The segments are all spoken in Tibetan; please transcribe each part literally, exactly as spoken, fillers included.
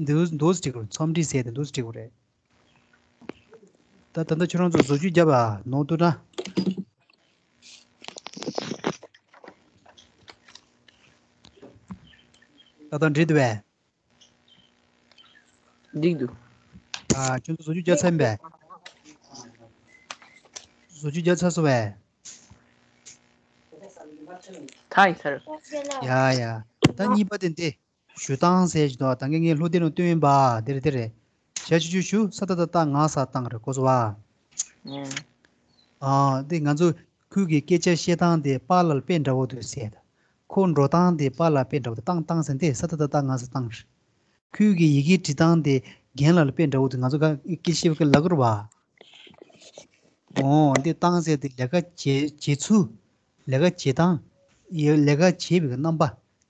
འདུག་འདུག་སེ་བྲིས་དགོས། རྩོམ་སྒྲིག་ཟེར་དེ་འདུག་སེ་བྲིས་དགོས་རེད། ད་ད་ལྟ་ཁྱོད་རང་ཚོ་བཟོ་བཅོས་བརྒྱབ་པ་ནོར་འདུག་ན། ད་ལྟ་འགྲིག་འདུག་བས། འགྲིག་འདུག་ཨ་ཁྱོད་ཚོ་བཟོ་བཅོས་བརྒྱབ་ཚར་ཡིན་པས། བཟོ་བཅོས་བརྒྱབ་ཚར་སོང་བས། ད་ཡིན་ཚར། ཡ་ཡ། ད་གཉིས་པ་དེ་འདི། ཞུ་སྟངས་ཟེར་གྱི་འདུག་ད་གིན་ངས་སློབ་དེབ་ནང་བཏོན་ཡིན་པ་དེ་རེད་དེ་རེད། ཞ་ཞུ་ཞུ་ཞུ་ས་ཏ་བཏགས་སྟ་ང་ས་བཏང་རེད་གོ་སོང་བ། ཨ་འདི་ང་ཚོ་ཁུལ་གྱི་སྐད་ཆ་བཤད་སྟངས་དེ་པཱ་ལགས་དཔེ་འདྲ་བོ་འདུག་ཟེར་ད། ཁོ་འགྲོ་སྟངས་དེ་པཱ་ལགས་དཔེ་འདྲ་བོ་འདུག་བཏང་བཏང་ཟེར་འདི་ས་ཏ་བཏགས་སྟ་ང་ས་བཏང་རེད། ཁུལ་གྱི་ཡི་གེ་འབྲི་སྟངས་དེ་རྒན་ལགས་ལ་དཔེ་འདྲ་བོ་འདུག་ང་ཚོ་ག་སྐད་ཆ་བཤད་པ་གི་ལབ་དགོས་རེད་བ། འོ་འདི་བཏང་ཟེར་དེ་ལས་ཀ་བྱེད་བྱེད་ཚུལ། ལས་ཀ་བྱེད་སྟངས། ཡ་ལས་ཀ་བྱེད་པའི་རྣམ་པ་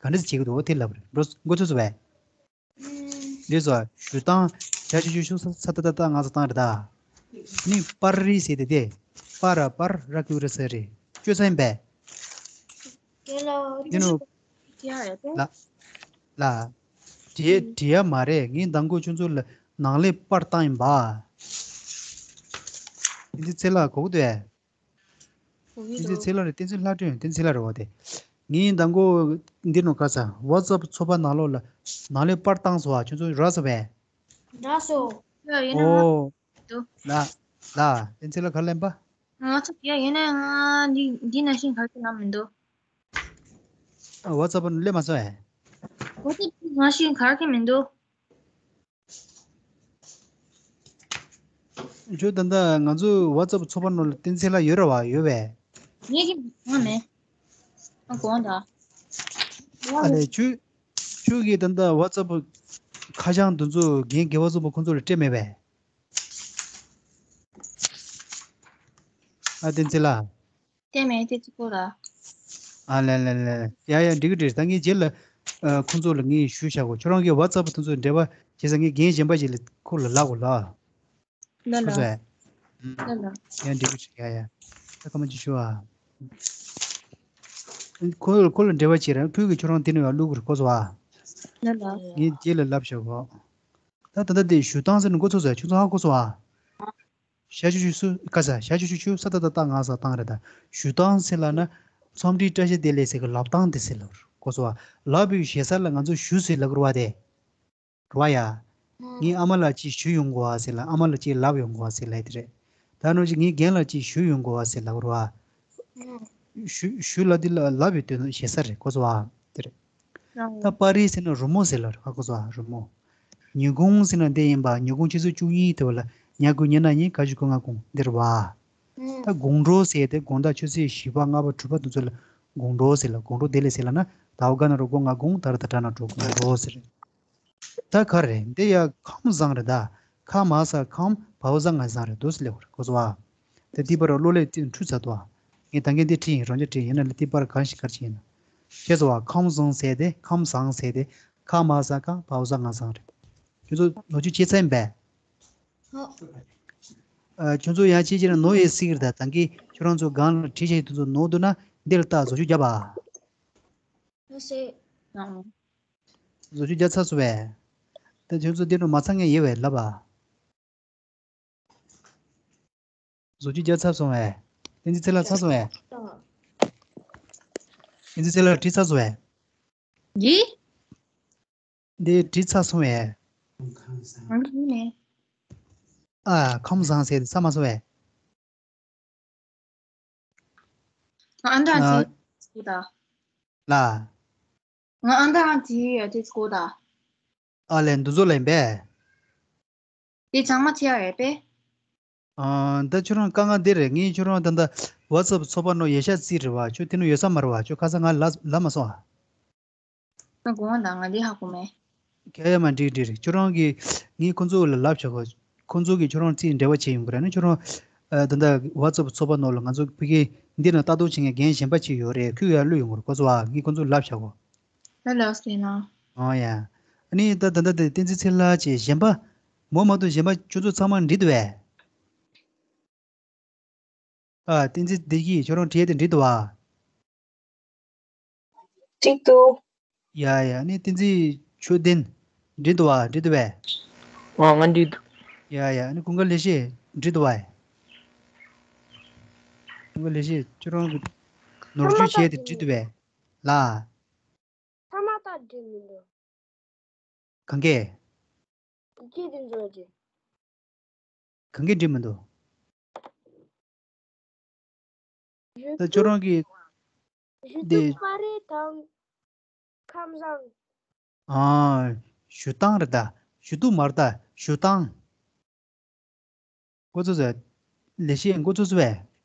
ག་འདྲ་བྱེད་ཀྱི་འདུག་འོ་དེ་ལབ་རེད། འགྲོ་འགོ་ཚུགས་སོང་བས། འདི་ཚོ་ཞུ་སྟངས་ཞ་ཞུ་ཞུ་ཞུ་ས་ས་ཏ་བཏགས་སྟ་ང་ས་བཏང་རེད་ད། ནི་པར་རིས་ཟེར་དེ་དེ། པ་ར་པར་ར་ཀུ་ར་ས་རེད། བཅོས་ཚན་པས། འདི་ནོ། ལ། ལ། བྲིས་བྲིས་ཡ་མ་རེད། ངས་མདང་དགོང་ཁྱོད་ཚོ་ལ་ནང་ལས་པར་བཏང་ཡིན་པ། འདི་ཚེ་ལ་གོ་གི་འདུག་ཨེ། འདི་ཚེ་ལ་རེད། བསྟན་འཛིན་ལྷ་སྒྲོན། བསྟན་འཛིན་ལ་རེད་བ་དེ། ངས་མདང་དགོང་འདི་ནོ་ག་ས་ཝ་ཙབ་ཚོགས་པ་ནང་ལོགས་ལ་ནང་ལས་པར་བཏང་སོང་བ། ཁྱོད་ཚོ་རག་སོང་བས། རག་སོང་། ཡ་ཡིན་ན་ང་ཨོ། འདུག་ལ། ལ། བསྟན་འཛིན་ལ་ག་ལེན་པ། ང་ཚོ་ཡ་ཡིན་ན་ང་འདི་འདི་ནང་བཞིན་ག་རེ་ལབ་མི་འདུག་ཝ་ཙབ་ནང་སླེབས་མ་སོང་ཨེ། ཝ་ཙབ་ནང་བཞིན་ག་རེ་མི་འདུག་ཁྱོད་ད་ལྟ་ང་ཚོའི་ཝ་ཙབ་ཚོགས་པ་ནང་ལ་བསྟན་འཛིན་ལགས་ཡོད་རེད་བ། ཡོད་པས། ངས་ཀྱི་ང་མེད། ང་དགོངས་དག་ཨ་ལས་ཁྱོད་ཁྱོད་ཀྱིས་ད་ལྟ་ཝ་ཙབ་ཁ་བྱང་འདི་ཚོ་རྒན་དགེ་བ་བཟང་པོ་ཁོང་ཚོ་ལ་སྤྲད་མེད་པས། ཨ་བསྟན་འཛིན་ལགས། སྤྲད་མེད། སྤྲད་ཅི་གོ་ར། ཨ་ལེ་ལེ་ལེ། ཡ་ཡ་འགྲིག་གི་འགྲིག་ད་ངས་རྗེས་ལ་ཨ་ཁོང་ཚོ་ལ་ངས་ཞུས་བཞག་གོ་ཁྱོད་རང་གིས་ཝ་ཙབ་དེ་ཚོ་འབྲེལ་བ་བྱེད་ས་ངས་རྒན་གཞན་པ་ཞིག་ལ་ཁོ་ལ་ལབ་དགོས་ལ། ལ་ཁོ་ལ། ཚོས། ལ་ལ། ཡ་འགྲིག་གི་འགྲིག་ཡ་ཡ། ད་ཁ་མ་ཅིག་ཞུ་ཨ། ཁོ་ཁོ་ལ་འབྲེལ་བ་བྱེད་ར་ཁོས་གིས་ཁྱོད་རང་དེ་ནས་ཡར་བླུག་དགོས་གོ་སོང་ཨ། ལ་ལ། ངས་རྗེས་ལ་ལབ་བཞག་གོ་ད་ད་ལྟ་དེ་ཞུ་སྟངས་ཟེར་ནས་འགོ་ཚུགས་ས་ཁྱོད་ཚོ་ཧ་གོ་སོང་ཨ། ཞ་ཞུ་ཞུ་སུ་ཀ་ས་ཞ་ཞུ་ཞུ་ཞུ་ས་ཏ་བཏགས་སྟ་ང་ས་བཏང་རེད་ད། ཞུ་སྟངས་ཟེར་ལབ་ན། རྩོམ་སྒྲིག་བཀྲ་ཤིས་བདེ་ལེགས་ཟེར་གི་ལབ་སྟངས་དེ་ཟེར་ལབ་རེད་གོ་སོང་ཨ། ལབ་པའི་ཞེ་ས་ལ་ང་ཚོ་ཞུ་ཟེར་ལབ་གི་རེད་བ་དེ། རེད་བ་ཡ། ངའི་ཨ་མ་ལགས་ཅིག་ཞུ་ཡོང་དགོས་བ་ཟེར་ལ་ཨ་མ་ལགས་ཅིག་ལབ་ཡོང་དགོས་བ་ཟེར་ལབ་དེ་རེད། ད་ནོ་ཅིག་ངའི་རྒན་ལགས་ཅིག་ཞུ་ཡོང་དགོས་བ་ཟེར་ལབ་རེད་བ། ཞུ་ཞུ་ལབ་དེ་ལ་ལབ་ཡོད་དོན་ཞེ་ས་རེད་གོ་སོང་བ། དེ་རེད། ད་པར་རིས་ཟེར་ན་རི་མོ་ཟེར་ལ་རེད་ཧ་གོ་སོང་བ་རི་མོ། ཉིན་གུང་ཟེར་ན་འདི་ཡིན་པ་ཉིན་གུང་ཆུ་ཚོད་བཅུ་གཉིས་དེ་བ་ལ་ཉལ་དགོས་ཉལ་ན་ཡིན་ག་ཞུ་གོ་ང་གུང་འདིར་བ། ད་དགོང་དྲོ་ཟེར་དེ་དགོང་དག་ཆུ་ཚོད་བཞི་པ་ལྔ་པ་དྲུག་པ་དེ་ཚོ་ལ་དགོང་དྲོ་ཟེར་ལ་དགོང་དྲོ་བདེ་ལེགས་ཟེར་ལ་ན་ད་འོ་ག་ན་རོ་གོ་ང་གུང་ད་ར་ད་དྲ་ན་དྲོ་དགོང་དྲོ་ཟེར། ད་ག་རེད་འདི་ཡ་ཁམས་བཟང་རེད་ད། ཁ་མ་ས་ཁམས་བའོ་ཟ་ང་བཟང་རེད་འདུག་སེ་ལེགས་རེད་གོ་སོང་བ། དེ་ཏི་པར་བློ་ལས་ཏི་འཁྲུལ་ཚར་འདུག་ཨ། ངས་ད་གིན་འདི་བྲིས་ཡིན་རང་ཅག་བྲིས་ཡིན་ན་ལས་ཏི་པར་གང་ཞིག་གར་ཅི་ཡིན་ན། ཤེས་སོང་བ་ཁམས་བཟང་ཟེར་ཏེ་ཁམས་བཟང་ཟེར་ཏེ་ཁ་མ་ས་ཁ་བའོ་ཟ་ང་བཟང་རེད། ཁྱོད་ཚོ་ལོ་རྒྱུས་བྱེད་ཚར་ཡིན་པས། ཨ་ཁྱོད་ཚོ་ཡང་ཅི་བྱེད་ན་ནོར་ཡོད་སྲིད་ཀྱི་རེད་ད་ད་གིན་ཁྱོད་རང་ཚོ་སྒང་ལ་བྲིས་བྱས་དེ་ཚོ་ནོར་འདུག་ན་འདི་ལ་ལྟ་བཟོ་བཅོས་བརྒྱབ་པ། ལགས་སེ། བཟོ་བཅོས་བརྒྱབ་ཚར་སོང་བས། ད་ཁྱོད་ཚོ་འདི་ནང་མ་ཚང་མཁན་ཡོད་པས་ལབ་པ། བཟོ་བཅོས་བརྒྱབ་ཚར་སོང་བས། བསྟན་འཛིན་ཚེ་ལགས་ཚར་སོང་བས། བསྟན་འཛིན་ཚེ་ལགས་བྲིས་ཚར་སོང་བས། འདི། འདི་བྲིས་ཚར་སོང་བས། ཨ་ཁམས་བཟང་ཟེར་ཚར་མ་སོང་བས། ང་ཨ་འདྲ་ཨ། བྲིས་གོ་ད། ལ། ང་ཨ་འདྲ་བྲིས་ཡོད་དེ་གོ་ད། ཨ་ལས་འདུ་བཟོ་ལེན་པས། དེ་ཚང་མ་བྲིས་ཡ་རེད་པས། ཨ། ད་ཁྱོད་རང་དཀའ་ངལ་འདི་རེད། ངས་ཁྱོད་རང་ད་ལྟ་ཝ་ཙབ་ཚོགས་པ་ནང་ཡོད་ཤག་རྩིས་རེད་བ། ཁྱོད་དེ་ནང་ཡོད་ས་མ་རེད་བ། ཁྱོད་ཁ་སང་ང་ལབ་ལབ་མ་སོང་ཨ། ང་དགོངས་དག་ང་འདི་ཧ་གོ་མེད། ཁྱོད་ཡ་མ་འགྲིག་འགྲིག་རེད། ཁྱོད་རང་གིས་ངས་ཁོང་ཚོ་ལ་ལབ་བྱ་གོ། ཁོང་ཚོ་གིས་ཁྱོད་རང་རྩིས་འབྲེལ་བ་བྱེད་ཡོང་གི་རེད་ན་ཁྱོད་རང་། ཨ། ད་ལྟ་ཝ་ཙབ་ཚོགས་པ་ནང་ལ་ང་ཚོ་ཕ་གི་འདི་ན་ལྟ་རྟོག་བྱེད་མཁན་རྒན་གཞན་པ་ཅིག་ཡོད་རེད། ཁོས་ཡར་བླུག་ཡོང་གི་རེད་གོ་སོང་ཨ། ངས་ཁོང་ཚོ་ལ་ལབ་བྱ་གོ། ལ་ལགས་སེ་ན། ཨོ་ཡ། ཨ་ནི་ད་ད་ལྟ་དེ་བསྟན་འཛིན་ཚེ་ལྷ་བཅས་གཞན་པ། མོ་མ་གཏོགས་གཞན་པ་ཁྱོད་ཚོ་ཚང་མ་འགྲིག་འདུག་བས། ཨ། བསྟན་འཛིན་བདེ་སྐྱིད་ཁྱོད་རང་བྲིས་དེ་འགྲིག་འདུག་བ། འགྲིག་འདུག་ཡ་ཡ། ཨ་ནི་བསྟན་འཛིན་ཆོས་ལྡན། འགྲིག་འདུག་བ། འགྲིག་འདུག་བས། ཨ། ང་འགྲིག་འདུག་ཡ་ཡ། ཨ་ནི་ཀུན་དགའ་ལེགས་བཤད་འགྲིག་འདུག་བས། ཀུན་དགའ་ལེགས་བཤད། ཁྱོད་རང་གི་ནོར་བཅུད་བྱས་དེ་འགྲིག་འདུག་བས། ལ། ཚང་མ་ད་འགྲིག་མི་འདུག་གང་གས། ཅི་དེ་ཚོ་ཅི། གང་གས་འགྲིག་མི་འདུག་ད་ཁྱོད་རང་གི་ཞུ་འདི། གཏུག་པ་རེད་དང་། ཁམས་བཟང་། ཨ། ཞུ་སྟངས་རེད་ད། ཞུ་གཏུག་མ་རེད་ད། ཞུ་སྟངས། འགོ་ཚུགས་ཟེར། ལེགས་བཤད་འགོ་ཚུགས་ཟེར་བས།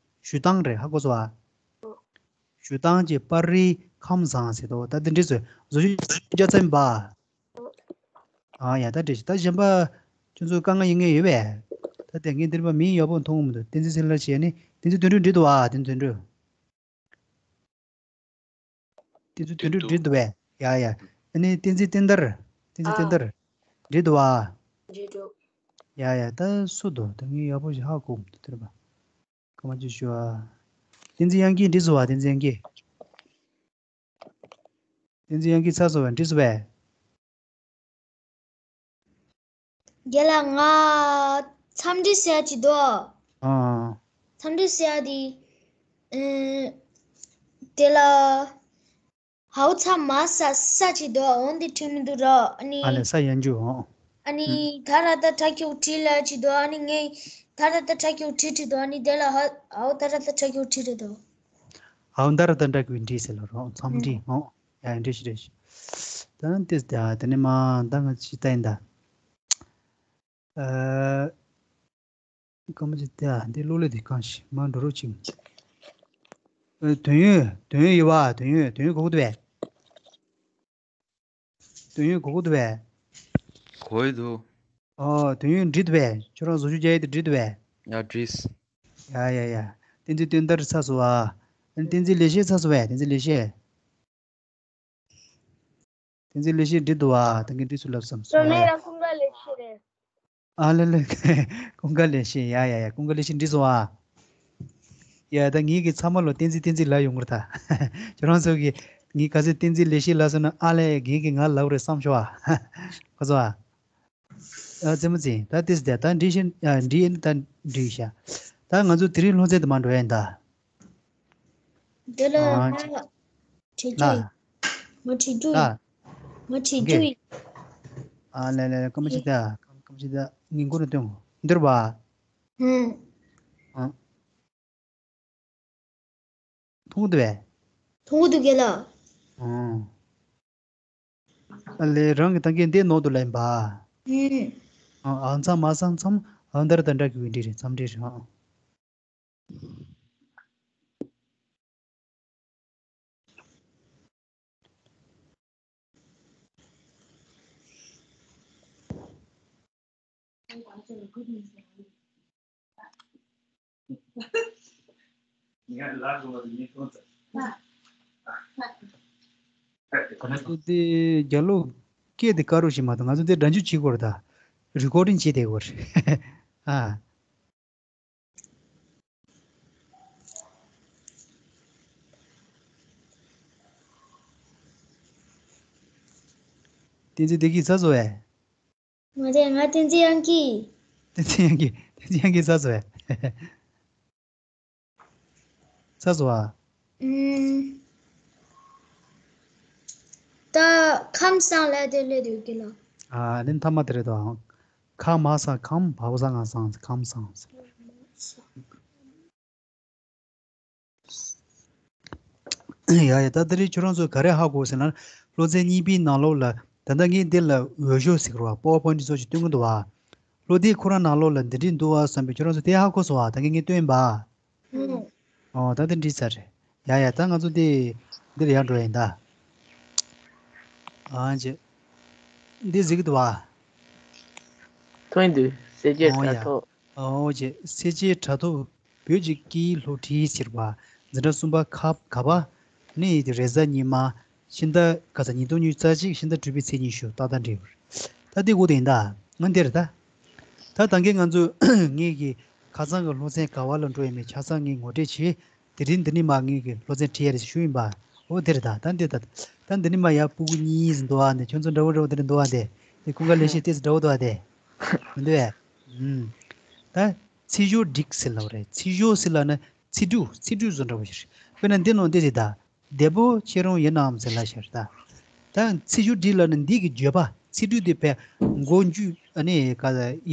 ཞུ་སྟངས་རེད། ཧ་གོ་སོང་ཨ། ཞུ་སྟངས་ཀྱི་པར་རིས་ཁམས་བཟང་ཟེར་དོ། ད་འདི་འདྲས་སུ་བཟོ་ཞུ་རྒྱ་ཚན་པ། ཨ་ཡ། ད་འདྲས་ཤིག་ད་གཞན་པ་ཁྱོད་ཚོ་དཀའ་ངལ་ཡོད་ངེས་ཡོད་པས། ད་དེ་ངས་འདིར་པ་མིང་ཡག་པོ་མཐོང་གི་མི་འདུག་བསྟན་འཛིན་སེང་ལ་བྱས་ནི་བསྟན་འཛིན་དོན་གྲུབ་འགྲིག་འདུག་ཨ། བསྟན་འཛིན་དོན་གྲུབ། བསྟན་འཛིན་དོན་གྲུབ་འགྲིག་འདུག་བས། ཡ་ཡ། ཨ་ནི་བསྟན་འཛིན་བསྟན་དར། བསྟན་འཛིན་ཨ། བསྟན་དར། འགྲིག་འདུག་བ། འགྲིག་འདུག་ཡ་ཡ། ད་སུ་འདུག་ད་ངས་ཡག་པོ་ཞིག་ཧ་གོ་མི་འདུག་དེར་པ། སྐར་མ་བཅུ་ཞུ་ཨ། བསྟན་འཛིན་དབྱངས་སྐྱིད་འགྲིག་སོང་བ། བསྟན་འཛིན་དབྱངས་སྐྱིད། བསྟན་འཛིན་དབྱངས་སྐྱིད་ཚར་སོང་བས། འགྲིག་སོང་བས། རྒན་ལགས། ང་འཚམས་འདྲི་ཟེར་ཡ་ཅིག་འདུག་ཨ། འཚམས་འདྲི་ཟེར་ཡ་དེ། ཨ། དེ་ལ་ཧའོ་ཚ་མ་ས་ས་ཅིག་འདུག་འོ་འདི་འགྲིག་མི་འདུག་ར། ཨ་ནི། ཨ་ལས་ས་ཡན་ཇུ་འོ། ཨ་ནི། ཨུ། ད་ར་ད་ཁྲ་ཁྱུག་བྲིས་ལ་ཅིག་འདུག་ཨ་ནི་ངས་ད་ར་ད་ཁྲ་ཁྱུག་བྲིས་བྲིས་འདུག་ཨ་ནི་དེ་ལ་ཧ་ཧའོ་ད་ར་ད་ཁྲ་ཁྱུག་བྲིས་རེད་འདུག་ཧའོ་ད་ར་ད་ཁྲ་ཁྱུག་བྲིས་ཟེར་ལ་རོ། འཚམས་འདྲི་འོ། ཡ་འགྲིག་ཤི་རེད་ཤི། ད་དེ་ད་དེ་ནས་མ་ད་ང་ཅི་ལྟ་ཡིན་ད། ཨ། སྐར་མ་གཅིག་སྟེ། ཨ། འདི་གློག་ཀླད་འདི་གང་ཞིག་མར་འགྲོ་རོགས་གྱིས། ཨ། དོན་ཡོད། དོན་ཡོད་ཡོད་པ། དོན་ཡོད། དོན་ཡོད་གོ་གི་འདུག་པས། དོན་ཡོད་གོ་གི་འདུག་པས། གོ་ཡི་འདུག་ཨོ། དོན་ཡོད་འགྲིག་འདུག་པས། ཁྱོད་རང་བཟོ་བཅོས་རྒྱག་ཡས་དེ་འགྲིག་འདུག་པས། ཡ་འགྲིག་ཡ་ཡ་ཡ། བསྟན་འཛིན་དོན་དར་ཚར་སོང་བ། བསྟན་འཛིན་ལེགས་བཤད་ཚར་སོང་བས། བསྟན་འཛིན་ལེགས་བཤད། བསྟན་འཛིན་ལེགས་བཤད་འགྲིག་འདུག་བ། ད་གིན་འགྲིག་ཚུལ་ལབ་བསམ་སོང་། ཨ་ཡ། ཀུན་དགའ་ལེགས་བཤད་རེད། ཨ་ལེ་ལེ། ཀུན་དགའ་ལེགས་བཤད། ཡ་ཡ་ཡ། ཀུན་དགའ་ལེགས་བཤད་འགྲིག་སོང་བ། ཡ། ད་ངེད་ཀྱི་ཚང་མ་ལོ་བསྟན་འཛིན་བསྟན་འཛིན་ལབ་ཡོང་གི་རེད་ད། ཁྱོད་རང་ཚོ་གིས་ངས་ག་ཚོད་བསྟན་འཛིན་ལེགས་བཤད་ལབ་སོང་ན། ཨ་ལེ། རྒན་གྱིས་ང་ལབ་རེད་བསམ་ཤོག་ཨ། ག་ཚོད་ཨ། ཨ། རྩེད་མོ་རྩེ། ད་ཏིས་དེ་ད་འགྲིག་ཤིང་། ཨ། འགྲིག་ཡིན། ད་འགྲིག་ཤག་ད་ང་ཚོ་དེ་རིང་སློབ་ཚན་དུ་མ་འགྲོ་ཡིན་ད། དེ་ལ། ཨ། ང་བྲིས་རྒྱུ་ཡིན། ང་བྲིས་རྒྱུ་ཡིན། ང་བྲིས་རྒྱུ་ཡིན། ཨ་ལེ་ལེ་ལེ། སྐར་མ་གཅིག་ད། སྐར་མ་གཅིག་ད། ངས་མགོ་ནས་སྟོན། འདིར་བ། ཧུམ། ཨ། མཐོང་གི་འདུག་པས། མཐོང་གི་འདུག་གས་ལ། ཨང་། ཨ་ལས། རང་གི་ད་གིན་འདི་ནོར་འདུག་ལབ་ཡིན་པ། ཨང་། ཨང་། ཚང་མ་སང་མཚམས་ཨང་། ད་ར་ད་འདྲ་གི་འདྲི་རེད། མཚམས་འདྲི་རེད་ཨང་། ང་ཚོ་འདི་རྒྱ་ལོ་སྐད་དེ་དཀར་རོ་ཞིག་མ་གཏོགས། ང་ཚོ་འདི་སྒྲ་འཇུག་བྱེད་དགོས་རེད་ད། རི་ཀོར་ཌིང་བྱེད་བསྡད་དགོས་རེད་ཨ། བསྟན་འཛིན་བདེ་སྐྱིད་ཚར་སོང་བས། མ་རེད། ང་བསྟན་འཛིན་དབྱངས་སྐྱིད། བསྟན་འཛིན་དབྱངས་སྐྱིད། བསྟན་འཛིན་དབྱངས་སྐྱིད་ཚར་སོང་བས། ཚར་སོང་བ། ཨུམ། ད་ཁམས་བཟང་ལབ་དེ་སླེབས་འདུག་གི་ལ། ཨ། དེ་མཐའ་མ་དེ་རེད་དོ། ཁ་མ་ས་ཁམས། བ་བ་ས་ང་བཟང་། ཁམས་བཟང་། ཡ་ཡ། ད་དེ་རིང་ཁྱོད་རང་ཚོ་ག་རེ་ཧ་གོ་ཟེར་ན། སློབ་ཚན་གཉིས་པའི་ནང་ལོགས་ལ། ད་ལྟ་ངས་འདི་ལ་འོས་ཤོག་ཟེར་གི་རེད་བ། པ་ཝར་པོའིན་ཊི་ཚོ་ཞིག་སྟོན་གི་འདུག་བ། སློབ་དེབ་ཁོ་རང་ནང་ལོགས་ལ་འདི་འདྲས་འདུག་བ་བསམ་པའི་ཁྱོད་རང་ཚོ་དེ་ཧ་གོ་སོང་བ། ད་གིན་ངས་སྟོན་པ། ཨོ། ད་དེ་འགྲིག་ཚར་རེད། ཡ་ཡ། ད་ང་ཚོ་འདི་འདིར་ཡར་འགྲོ་ཡིན་ད། ཨ་ཅེ། འདི་གཟིགས་འདུག་བ། མཐོང་གི་འདུག་སེར་བྱེས་ཨོ་དྲ་ཡ། ཐོག་ཨོ་ཅེ། སེར་བྱེས་དྲ་ཐོག་བོད་ཀྱི་སྐད་ཡིག་སློབ་ཁྲིད་ཟེར་བ། འཛིན་གྲྭ་གསུམ་པ་ཁག་ག་པ་ནས་རེས་གཟའ་ཉི་མ། ཕྱི་ཟླ་ག་ས། ཉིས་སྟོང་ཉི་ཤུ་རྩ་གཅིག་ཕྱི་ཟླ་དྲུག་པའི་ཚེས་ཉི་ཤུ། ཏག་ཏག་འགྲིག་ཡོད་རེད། ད་འདི་གོ་དེ་ཡིན་ད། ང་འདིར་ད། ད་ད་གིན་ང་ཚོས་ངེད་ཀྱི་ཁ་སང་གི་སློབ་ཚན་ག་བ་ལ་འགྲོ་ཡོད་མེད་ཆ་ཚང་ངས་ངོ་སྤྲོད་བྱས། དེ་རིང་འདི་ནས་མར་ངེད་ཀྱི་སློབ་ཚན་ཁྲིད་ཡ་རེད་ཞུ་ཡིན་པ། འོ་དེ་རེད་ད། ད་འདི་ད། ད་འདི་ནས་མར་ཡར་སྤུ་གུ་གཉིས་ཟིན་འདུག་ཨ། འདི་ཁྱོད་ཚོ་འདྲ་བོ་འདྲ་བོ་དེ་རེད་འདུག་ཨ། འདི། དེ་ཀུན་དགའ་ལེགས་བཤད་ཏོག་ཙམ་འདྲ་བོ་འདུག་ཨ། དེ་མི་འདུག་ཨེ། ཨུམ། ད་ཚིག་སྦྱོར་སྒྲིག་ཟེར་ལབ་རེད། ཚིག་སྦྱོར་ཟེར་ལབ་ན་ཚིག་འབྲུ་ཚིག་འབྲུ་བཟོ་འདྲ་བོ་ཞིག་རེད། དཔེར་ན་འདི་ནང་འདི་ཟེར་ད། འདས་པོ་ཁྱེད་རང་ཡིན་ནམ་ཟེར་ལབ་ཤག་ད། ད་ཚིག་སྦྱོར་སྒྲིག་ལབ་ན་འདི་གི་བརྗོད་པ་ཚིག་འབྲུ་དེ་ཕར་མགོ་མཇུག་ཨ་ནི་ག་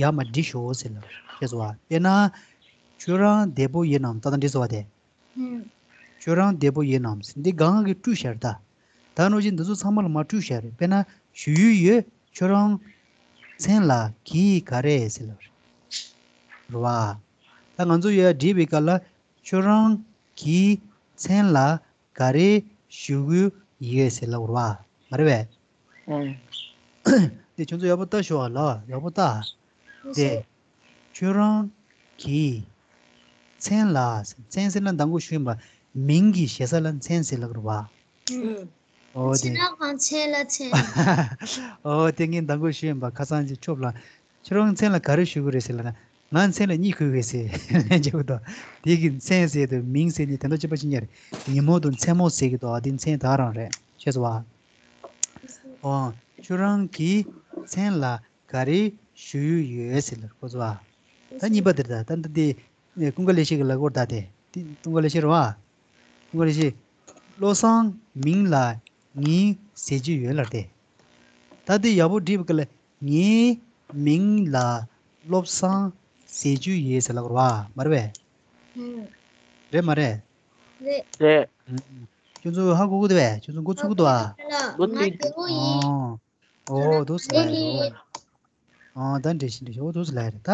ཡར་མར་སྒྲིག་ཤོག་ཟེར་ལབ་རེད། ཤེས་སོང་ཨ། དཔེར་ན། ཁྱོད་རང་འདས་པོ་ཡིན་ནམ། ད་ལྟ་འདི་ཟེར་བ་དེ། ཁྱོད་རང་བདེ་པོ་ཡིན་ནམ། འདི་གང་གི་སྤྲུལ་ཤར་ད། ད་ནོ་བཞིན་འདི་ཚོ་ཚང་མ་ལ་མ་སྤྲུལ་ཤར་རེད། དཔེར་ན་ཞུ་ཡུལ་ཡོད། ཁྱོད་རང་མཚན་ལ་གྱིས་ག་རེ་ཟེར་ལབ་རེད། རེད་བ། ད་ང་ཚོ་ཡོད་བྲིས་པའི་སྐབས་ལ་ཁྱོད་རང་གི་མཚན་ལ་ག་རེ་ཞུ་གི་ཡོད་ཟེར་ལབ་རེད་བ། མ་རེད་བས། ཨང་། དེ་ཁྱོད་ཚོ་ཡག་པོ་ལྟ་ཤོག་ཨ་ལ། ཡག་པོ་ལྟ། དེ། ཁྱོད་རང་གི་མཚན་ལ། མཚན་ཟེར་ན་མདང་དགོང་ཞུས་ཡིན་པ། མིང་གི་ཞེ་ས་ལ་མཚན་ཟེར་ལབ་རེད་བ། ཨང་། ཨོ་དེ། མཚན་ལ་གང་མཚན་ལ་མཚན། ཨོ་དེ་ངས་མདང་དགོང་ཞུས་ཡིན་པ། ཁ་སང་ཅིག་ཆོབ་ལ། ཁྱོད་རང་མཚན་ལ་ག་རེ་ཞུ་གི་རེད་ཟེར་ལབ་ན། ང་མཚན་ལ་གཉིད་ཁུག་གི་ཟེར་ལན་བརྒྱབ་གི་འདུག་དེ་གི་མཚན་ཟེར་དུས་མིང་ཟེར་ནི་དེ་འདྲ་གཅིག་པ་གཅིག་རྐྱང་རེད། ཉིན་མོ་དང་མཚན་མོ་ཟེར་གི་འདུག་དེ་མཚན་དག་རང་རེད། ཤེས་སོང་བ། ཨོ། ཁྱོད་རང་གི་མཚན་ལ་ག་རེ་ཞུ་ཡུལ་ཡོད་ཟེར་ལབ་ཁོ་ཚོ་ཨ། ད་གཉིས་པ་དེར་ད་ད་འདི་དེ་ཀུན་དགའ་ལེགས་བཤད་ཀྱི་ལབ་སྐོར་ད་དེ་དེ་ཀུན་དགའ་ལེགས་བཤད་རེད་བ། ཀུན་དགའ་ལེགས་བཤད། བློ་བཟང་མིང་ལ་ངའི་ཟེར་རྒྱུ་ཡོད་ལབ་དེ། ད་དེ་ཡག་པོ་བྲིས་པ་ག་ལ་ངའི་མིང་ལ་བློ་བཟང་ཟེར་རྒྱུ་ཡོད་ཟེར་ལབ་རེད་བ། མ་རེད་བས། རེད་མ་རེད། རེད། རེད། ཁྱོད་ཚོ་ཧ་གོ་གི་འདུག་བས། ཁྱོད་ཚོ་འགོ་ཚུགས་གི་འདུག་ཨ། ང་བདེ་པོ་ཡིན། ཨོ། ཨོ་འདུག་སེ་ལབ་ཡོད། ཨོ་ད་འགྲིག་ཤི་འགྲིག་ཤི། ཨོ་འདུག་སེ་ལབ་ཡོད། ད་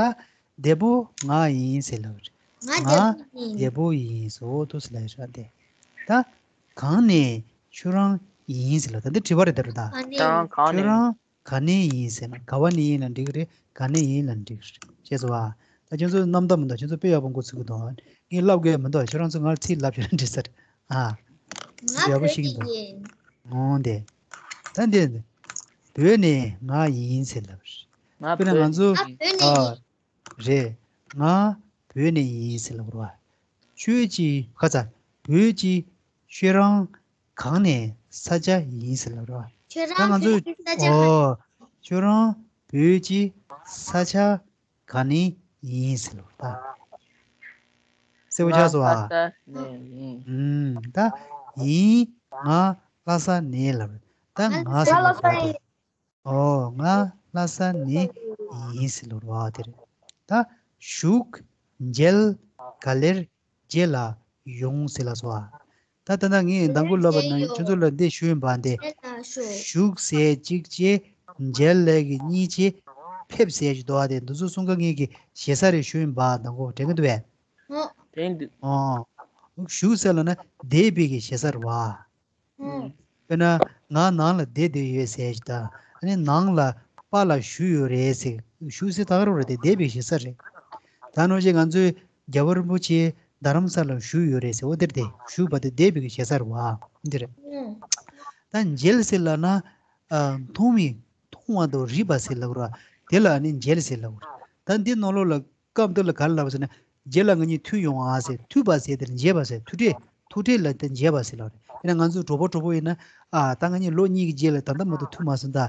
བདེ་པོ་ང་ཡིན་ཟེར་ལབ་རེད། ང་ང་བདེ་པོ་ཡིན། བདེ་པོ་ཡིན་ཟེར། ཨོ་འདུག་སེ་ལབ་ཡོད་རེད་དེ། ད་གང་ནས་ཁྱོད་རང་ཡིན་ཟེར་ལབ། ད་འདི་དྲི་བ་རེད་ད་རེད་ད། གང་ནས། ཁྱོད་རང་ག་ནས་ཡིན་ཟེར་ན་ག་བ་ནས་ཡིན་ལབ་འགྲིག་གི་རེད། ག་ནས་ཡིན་ལབ་འགྲིག་གི་རེད། ཤེས་སོང་བ། ད་ཁྱོད་ཚོ་རྣམ་དག་མི་འདུག་ཁྱོད་ཚོ་དཔེ་ཡག་པོ་འགོ་ཚུགས་ཀྱི་འདུག་ངས་ལབ་དགོས་མི་འདུག་ཁྱོད་རང་ཚོ་ངར་ཚིག་ལབ་ཤོད་ན་འགྲིག་ས་རེད། ཨ། ང་ཡག་པོ་བོད་ཤེས་ཀྱི་ནས་འདུག་ཡིན། འོང་དེ། ད་འདི་བོད་ནས་ང་ཡིན་ཟེར་ལབ། ང་དཔེར་ན་བོད་ང་ཚོ་ནས་ཡིན། ང་བོད་ནས་ཨ། ཡིན། རེད། ང་བོད་ནས་ཡིན་ཟེར་ལབ་རེད་བ། ཁྱོད་ཀྱི་ཁ་ཚ་བོད་ཀྱི་ཁྱོད་རང་གང་ནས་ས་ཆ་ཡིན་ཟེར་ལབ་རེད་བ། ཁྱོད་ད་རང་ང་ཚོ་བོད་ཀྱི་ས་ཆ་གང་། ཨོ། ཁྱོད་རང་བོད་ཀྱི་ས་ཆ་ག་ནས་ཡིན་ཟེར་ལབ་ད། གསལ་པོ་ཆགས་སོང་ང་ཨ། ལྷ་ས་ནས་ཡིན། ཨུམ། ད་ཡིན། ང་ལྷ་ས་ནས་ལབ། ད་ང་ཟེར་ལབ་ད། ཨོ། ང་ལྷ་ས་ནས་ཡིན་ཟེར་ལབ་རེད་བ། དེ་རེད། ད་བཞུགས། མཇལ། ག་ལེར། རྗེས་ལ་ཡོང་ཟེར་ལབ་སོང་ཨ། ད་ད་ལྟ་ངས་མདང་དགོང་ལབ་པ་ནང་ཁྱོད་ཚོ་ལ་འདི་ཞུ་ཡིན་པ་འདི། རྗེས་ལ་ཤོག་ཞུགས་ཟེར་གཅིག་བྱས། མཇལ་ལབ་ཀྱི་གཉིས་བྱས། ཕེབས་ཟེར་གྱི་འདུག་ཨ། དེ་འདི་ཚོ་གསུམ་ཀ་ངས་ཀྱི་ཞེ་ས་རེ་ཞུ་ཡིན་པ་མདང་དགོང་དྲན་གྱི་འདུག་བས། ཨོ། དྲན་འདུག་ཨོ། ཞུགས་ཟེར་ལབ་ན་བསྡད་པའི་གི་ཞེ་ས་རེད་བ། ཨུམ། དཔེར་ན་ང་ནང་ལ་བསྡད་བསྡད་ཡོད་ཟེར་ཞིག་དང་། ཨ་ནི་ནང་ལ་པཱ་ལགས་བཞུགས་ཡོད་རེད་ཟེར། བཞུགས་ཟེར་ད་ག་རེ་རེད་དེ། བསྡད་པའི་ཞེ་ས་རེད། ད་ནང་བཞིན་ང་ཚོའི་རྒྱལ་བ་རིན་པོ་ཆེ་རྡ་རམ་ས་ལ་བཞུགས་ཡོད་རེད་ཟེར། འོ་དེར་དེ་བཞུགས་པ་དེ་བསྡད་པའི་ཞེ་ས་རེད་བ། འདི་རེད། ཨུམ། ད་མཇལ་ཟེར་ལབ་ན། ཨ། མཐོང་མི་མཐོང་བ་དང་རིག་པ་ཟེར་ལབ་ར། དེ་ལ་ཨ་ནི་མཇལ་ཟེར་ལབ་ར། ད་འདི་ནང་ལོགས་ལ། སྐབས་འདི་ལ་ག་རེ་ལབ་ཟེར་ན། རྗེས་ལ་ང་གཉིས་ཐུག་ཡོང་ཨ་ཟེར། ཐུག་པ་ཟེར་དེ་ལ་མཇལ་བ་ཟེར། ཐུག་འཕྲད། ཐུག་འཕྲད་ལ་དེ་མཇལ་བ་ཟེར་ལབ་རེད། དཔེར་ན་ང་ཚོ་གྲོགས་པོ་གྲོགས་པོ་ཡིན་ན། ཨ། ད་ང་གཉིས་ལོ་གཉིས་ཀྱི་རྗེས་ལ་ད་ལྟ་མ་གཏོགས་ཐུག་མ་སོང་ད།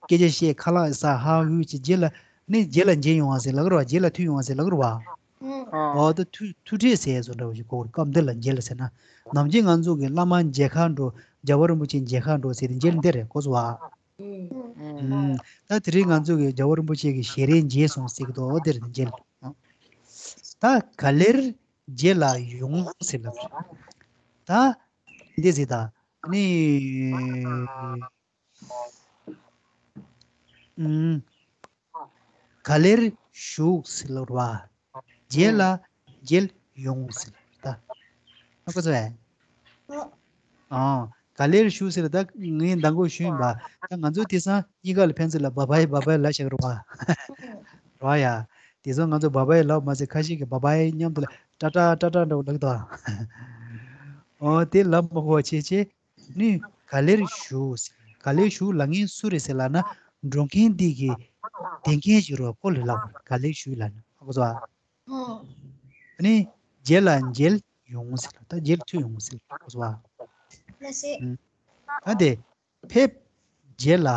སྐད་ཆ་བཤད། ཁ་ལག་ཟ། ཧ་ཧུ་བྱས། རྗེས་ལ་ནི་རྗེས་ལ་མཇལ་ཡོང་ཨ་ཟེར་ལབ་རེད་བ། རྗེས་ལ་ཐུག་ཡོང་ཨ་ཟེར་ལབ་རེད་བ། ཨོ། ད་ཐུག་ཐུག་འཕྲད་ཟེར་བཟོ་འདྲ་བ་ཞིག་གོ། སྐབས་འདི་ལ་མཇལ་ཟེར་ན། ནམ་རྒྱུན་ང་ཚོ་གི་བླ་མ་མཇལ་ཁ་འགྲོ། རྒྱལ་བ་རིན་པོ་ཆེ་མཇལ་ཁ་འགྲོ་ཟེར་དེ་མཇལ་འདི་རེད་གོ་སོང་བ། ཨུམ། ད་དེ་རིང་ང་ཚོ་གི་རྒྱལ་བ་རིན་པོ་ཆེ་གི་ཞལ་རས་མཇལ་སོང་ཟེར་གི་འདུག་འོ་དེར་མཇལ། ད་ག་ལེར་རྗེས་ལ་ཡོང་ཟེར་ལབ། ད་འདི་ཟེར་ད་ནི། ཨུམ། ག་ལེར་བཞུགས་ཟེར་ལབ་རེད་བ། རྗེས་ལ་མཇལ་ཡོང་ཟེར་ལབ་རེད་ད། ཧ་གོ་སོང་ངས། ཨོ། ག་ལེར་བཞུགས་ཟེར་ད་ངས་མདང་དགོང་ཞུས་ཡིན་པ། ད་ང་ཚོ་དེང་སང་གཉིས་ཀ་ལ་ཕན་ཚུན་ལ་བ་བའི་བ་བའི་ལབ་བཞག་རེད་བ། རེད་བ་ཡ། དེང་སང་ང་ཚོ་བ་བའི་ལབ་མ་ཟད་ཁ་ཤས་ཀྱིས་བ་བའི་མཉམ་དུ་ལ་ཏྲ་ཏྲ་ཏྲ་ཏྲ་འདྲ་བོ་ལབ་ཀྱི་འདུག་ཨོ་དེ་ལབ་མ་དགོས་པ་བྱས་བྱས། ནི་ག་ལེར་བཞུགས། ག་ལེར་བཞུགས་ལབ་མཁན་སུ་རེད་ཟེར་ལབ་ན། འགྲོ་མཁན་འདི་གི་དེ་མཁན་ཞིག་རོ་ཁོ་ལ་ལབ། ག་ལེར་བཞུགས་ལབ་ན་ཧ་གོ་སོང་ཨ། ཨ་ནི་རྗེས་ལ་མཇལ་ཡོང་ཟེར་ལ། ད་མཇལ་ཐུབ་ཡོང་ཟེར་ལ་ཧ་གོ་སོང་ཨ། ལགས་སེ། ཨ་དེ་ཕེབས། རྗེས་ལ་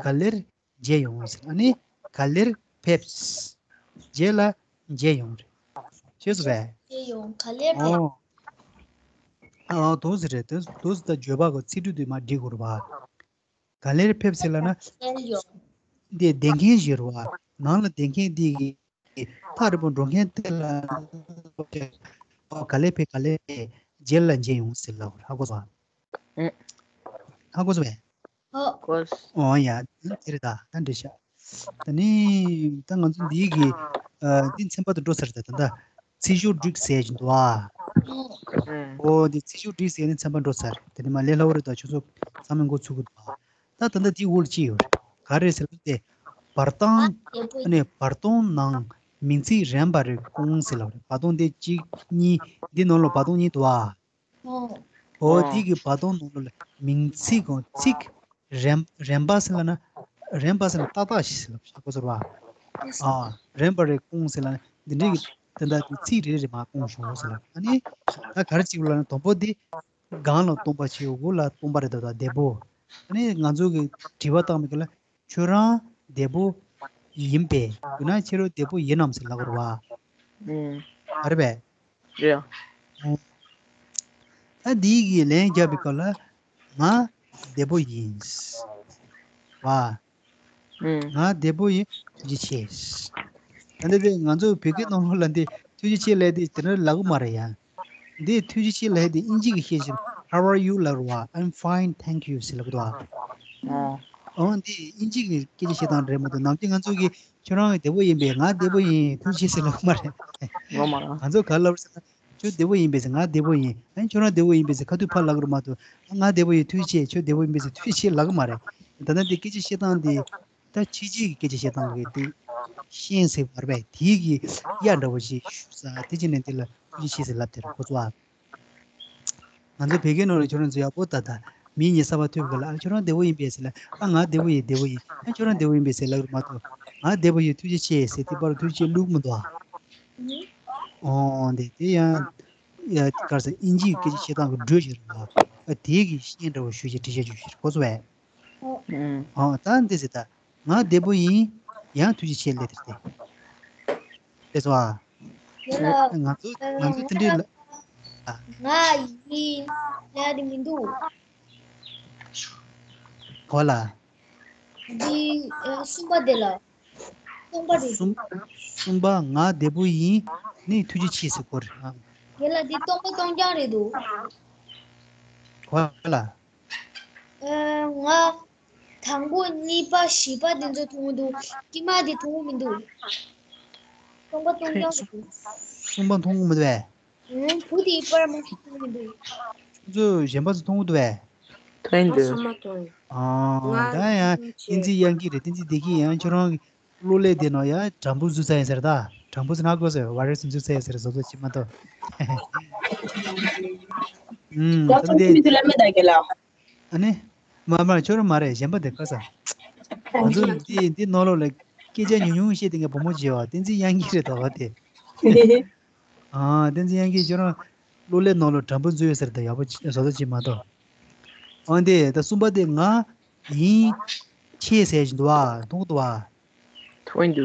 ག་ལེར་ མཇལ་ཡོང་ཟེར། ཨ་ནི་ག་ལེར་ཕེབས། རྗེས་ལ་མཇལ་ཡོང་རེད། ཤེས་སོང་པས། མཇལ་ཡོང་། ག་ལེར་ཕེབས། ཨོ། ཨོ་དོ་ཟེར་རེད། དོ་དོ་ཟེར་ད་བརྗོད་པ་གོ་ཚིག་འབྲུ་དུ་མ་འབྲི་དགོས་རེད་བ། ག་ལེར་ཕེབས་ཟེར་ལབ་ན། ག་ལེར་ཡོང་། འདི་བསྡད་མཁན་ཞིག་རེད་བ། ནང་ལ་བསྡད་མཁན་འདི་གི་ཐག་རིང་པོ་འགྲོ་མཁན་དེ་ལ། ཨོ་ག་ལེར་ཕེབས། ག་ལེར་ཕེབས། རྗེས་ལ་མཇལ་ཡོང་ཟེར་ལབ་རེད། ཧ་གོ་སོང་། ཧ་གོ་སོང་པས། ཧོ། གོ་སོང་། ཨོ་ཡ། དེ་རེད་ད། ད་འགྲིག་ཤག་ད་ནི་ད་ང་ཚོ་འདིའི་གི་ཨ་འདི་ཚན་པ་དུ་འགྲོ་ཚར། ད་ད་ད་ཚིག་ཤོག་སྒྲིག་ཟེར་གྱི་འདུག་ཨ། ཨོ་འདི་ཚིག་ཤོག་སྒྲིག་ཟེར་ནི་ཚན་པ་འགྲོ་ཚར། དེ་ནི་མ་ལས་སླ་བོ་རེད། ད་ཁྱོད་ཚོ་ཚང་མས་འགོ་ཚུགས་ཀྱི་འདུག་ཨ། ད་ད་ལྟ་འདི་འོག་ལ་ཅི་ཡོད་རེད། ག་རེ་ཟེར་ལབ་དེ། བར་སྟོང་། ཨ་ནི་བར་སྟོང་ནང་མིང་ཚིག་རན་པ་རེ་སྐོང་ཟེར་ལབ་རེད། བར་སྟོང་དེ་གཅིག་གཉིས། འདི་ནང་ལ་བར་སྟོང་གཉིས་འདུག་ཨ། ཨོ། ཨོ་དེ་གི་བར་སྟོང་ནང་ལོགས་ལ་མིང་ཚིག་གང་ཚིག་རན་རན་པ་ཟེར་ལབ་ན། རན་པ་ཟེར་ན་ཏག་ཏག་ཞིག་ཟེར་ལབ་ཤག་གོ་སོང་པས། ཨ་རན་པ་རེ་སྐོང་ཟེར་ལབ་ན་འདི་འདྲའི་གི་ད་ལྟ་དེ་ཚིག་རེ་རེ་མར་སྐོང་ཤོག་ཟེར་ལབ། ཨ་ནི་ད་ག་རེ་བྱེད་དགོས་ལབ་ན། དང་པོ་འདི་སྒང་ལ་སྟོང་པ་བྱེད། འོག་ལ་སྟོང་པ་རེད། ད་ལྟ་བདེ་པོ། ཨ་ནི་ང་ཚོ་གི་དྲི་བ་བཏང་བའི་སྐབས་ལ། ཁྱོད་རང་བདེ་པོ་ཡིན་པས། ཡིན་ན་ཁྱེད་རང་བདེ་པོ་ཡིན་ནམ་ཟེར་ལབ་དགོས་རེད་བ། ཨུམ། མ་རེད་པས། རེད། ཨོ། ད་འདི་གི་ལན་རྒྱབ་པའི་སྐབས་ལ། ང་བདེ་པོ་ཡིན། བ། ཨུམ། ང་བདེ་པོ་ཡིན། ཐུགས་རྗེ་ཆེ། ད་འདི་དེ་ང་ཚོ་བོད་སྐད་ནང་ལོགས་ལ་འདི་ཐུགས་རྗེ་ཆེ་ལབ་དེ་དེ་འདྲ་ལབ་གི་མ་རེད་ཡ། འདི་ཐུགས་རྗེ་ཆེ་ལབ་དེ་དབྱིན་ཇི་གི་བཤད་བྱས། How are you ལབ་རེད་བ། I'm fine, thank you ཟེར་ལབ་གི་འདུག་ཨ། ཨོ། ཨོ་འདི་དབྱིན་ཇི་གི་སྐད་ཆ་བཤད་སྟངས་རེད་མ་གཏོགས། ནམ་རྒྱུན་ང་ཚོ་གི་ཁྱོད་རང་བདེ་པོ་ཡིན་པས། ང་བདེ་པོ་ཡིན། ཐུགས་རྗེ་ཆེ་ཟེར་ལབ་གི་མ་རེད། ངོ་མ་རང་། ང་ཚོ་ག་ལབ་ཟེར་ན། ཁྱོད་བདེ་པོ་ཡིན་པས་ཟེར་ང་བདེ་པོ་ཡིན། ཨ་ཁྱོད་རང་བདེ་པོ་ཡིན་པས་ཟེར་ཁ་ཐུག་ཕར་ལབ་གི་རེད་མ་གཏོགས། ང་བདེ་པོ་ཡིན། ཐུགས་རྗེ་ཆེ། ཁྱོད་བདེ་པོ་ཡིན་པས་ཟེར་ཐུགས་རྗེ་ཆེ་ལབ་གི་མ་རེད། ད་ལྟ་འདི་སྐད་ཆ་བཤད་སྟངས་འདི། ད་ཕྱི་རྒྱལ་གྱི་སྐད་ཆ་བཤད་སྟངས་ཀྱི་དེ་ཤེས་ཟེར་བར་བས། དེའི་གི་གཡའ་འདྲ་བོ་ཞིག་ཞུ་ས་དེ་ཅི་ནས་འདི་ལ་ཐུགས་རྗེ་ཆེ་ཟེར་ལབ་དེ་རེད་ཁོ་ཚོ་ཨ། ང་ཚོ་བོད་སྐད་ནང་ལ་ཁྱོད་རང་ཚོ་ཡག་པོ་ད་ལྟ་མི་གཉིས་གསར་པ་ཐུག་གི་ལ། ཨ་ཁྱོད་རང་བདེ་པོ་ཡིན་པས་ཟེར་ལ། ཨ་ང་བདེ་པོ་ཡིན། བདེ་པོ་ཡིན། ཨ་ཁྱོད་རང་བདེ་པོ་ཡིན་པས་ཟེར་ལབ་གི་མ་གཏོགས། ང་བདེ་པོ་ཡིན། ཐུགས་རྗེ་ཆེ་ཟེར་དེ་བར་ཐུགས་རྗེ་ཆེ་བླུག་མི་འདུག་ཨ། ཨོ་འདི་དེ་ཡང་ཡ་གར་ས་དབྱིན་ཇིའི་སྐད་ཆ་བཤད་སྟངས་ཀྱི་འགྲོས་ཤིག་རེད་པ། ཨ་དེའི་གི་ཤན་འདྲ་བོ་ཞུ་ཅིག་འགྲེལ་བཤད་ཞུ་ཞིག་གོ་སོང་བས། ཨོ་ད་འདི་ཟེར་ད། ང་བདེ་པོ་ཡིན། ཡང་ཐུགས་རྗེ་ཆེ་ལབ་དེ་རེད་དེ། ལགས་སོ་ཨ། ཡ་ལ། ང་ཚོ་ང་ཚོ་དེ་འདྲའི་ལ། ང་ཡིན་ལབ་དེ་མི་འདུག་གོ་ལ། འདི་ཨ་གསུམ་པ་དེ་ལ། སྟོང་པ་རེད། གསུམ་གསུམ་པ་ང་བདེ་པོ་ཡིན། ནི་ཐུགས་རྗེ་ཆེ་ཟེར་གོ་རེད། ཡ་ལ་འདི་སྟོང་པ་སྟོང་རྐྱང་རེད་འདུག་གོ་ལ། ཨ་ང་དང་པོ་གཉིས་པ་བཞི་པ་དེ་ཚོ་མཐོང་གི་འདུག་དཀྱིལ་མ་དེ་མཐོང་གི་མི་འདུག་སྟོང་པ་སྟོང་རྐྱང་རེད་འདུག་གསུམ་པ་མཐོང་གི་མི་འདུག་བས། ཨང་། བུ་དེའི་པར་མ་ཞིག་མཐོང་གི་འདུག་ཁྱོད་ཚོ་གཞན་པ་ཚོ་མཐོང་གི་འདུག་བས། མཐོང་གི་འདུག་ཨང་། ད་ཡང་བསྟན་འཛིན་དབྱངས་སྐྱིད་རེད། བསྟན་འཛིན་བདེ་སྐྱིད་ཡང་ཁྱོད་རང་གི་གློག་ཀླད་དེ་ནང་ཡང་དྲ་འབུ་འཛུལ་ཚར་ཡིན་ཟེར་ད། དྲ་འབུ་ཟེར་ན་གོ་ཟེར་བ་རེ་སུ་འཛུལ་ཚར་ཡིན་ཟེར་བཟོ་བཟོ་བྱེད་མ་གཏོགས། ཨུམ། ད་ཚོ་མི་དེ་ལ་མེད་ད་ག་ལ། ཨ་ནི། མ་མ་ཁྱོད་རང་མ་རེད། གཞན་པ་དེ་ག་ས། ང་ཚོ་འདི་འདི་ནང་ལོགས་ལ་སྐད་ཆ་ཉུང་ཉུང་བཤད་དེ་ངས་བུ་མོ་བྱེད་བ། བསྟན་འཛིན་དབྱངས་སྐྱིད་རེད་དོ་བ་དེ། ཨ་བསྟན་འཛིན་དབྱངས་སྐྱིད་ཁྱོད་རང་གློག་ཀླད་ནང་ལོགས་དྲ་འབུ་འཛུལ་ཡོད་ཟེར་ད། ཡག་པོ་བཟོ་ལྟ་ཅིག་མ་གཏོགས། ཨ་འདི་ད་གསུམ་པ་དེ་ང་ཡིན། ཆེ་ཟེར་བཞིན་འདུག་བ། མཐོང་གི་འདུག་བ།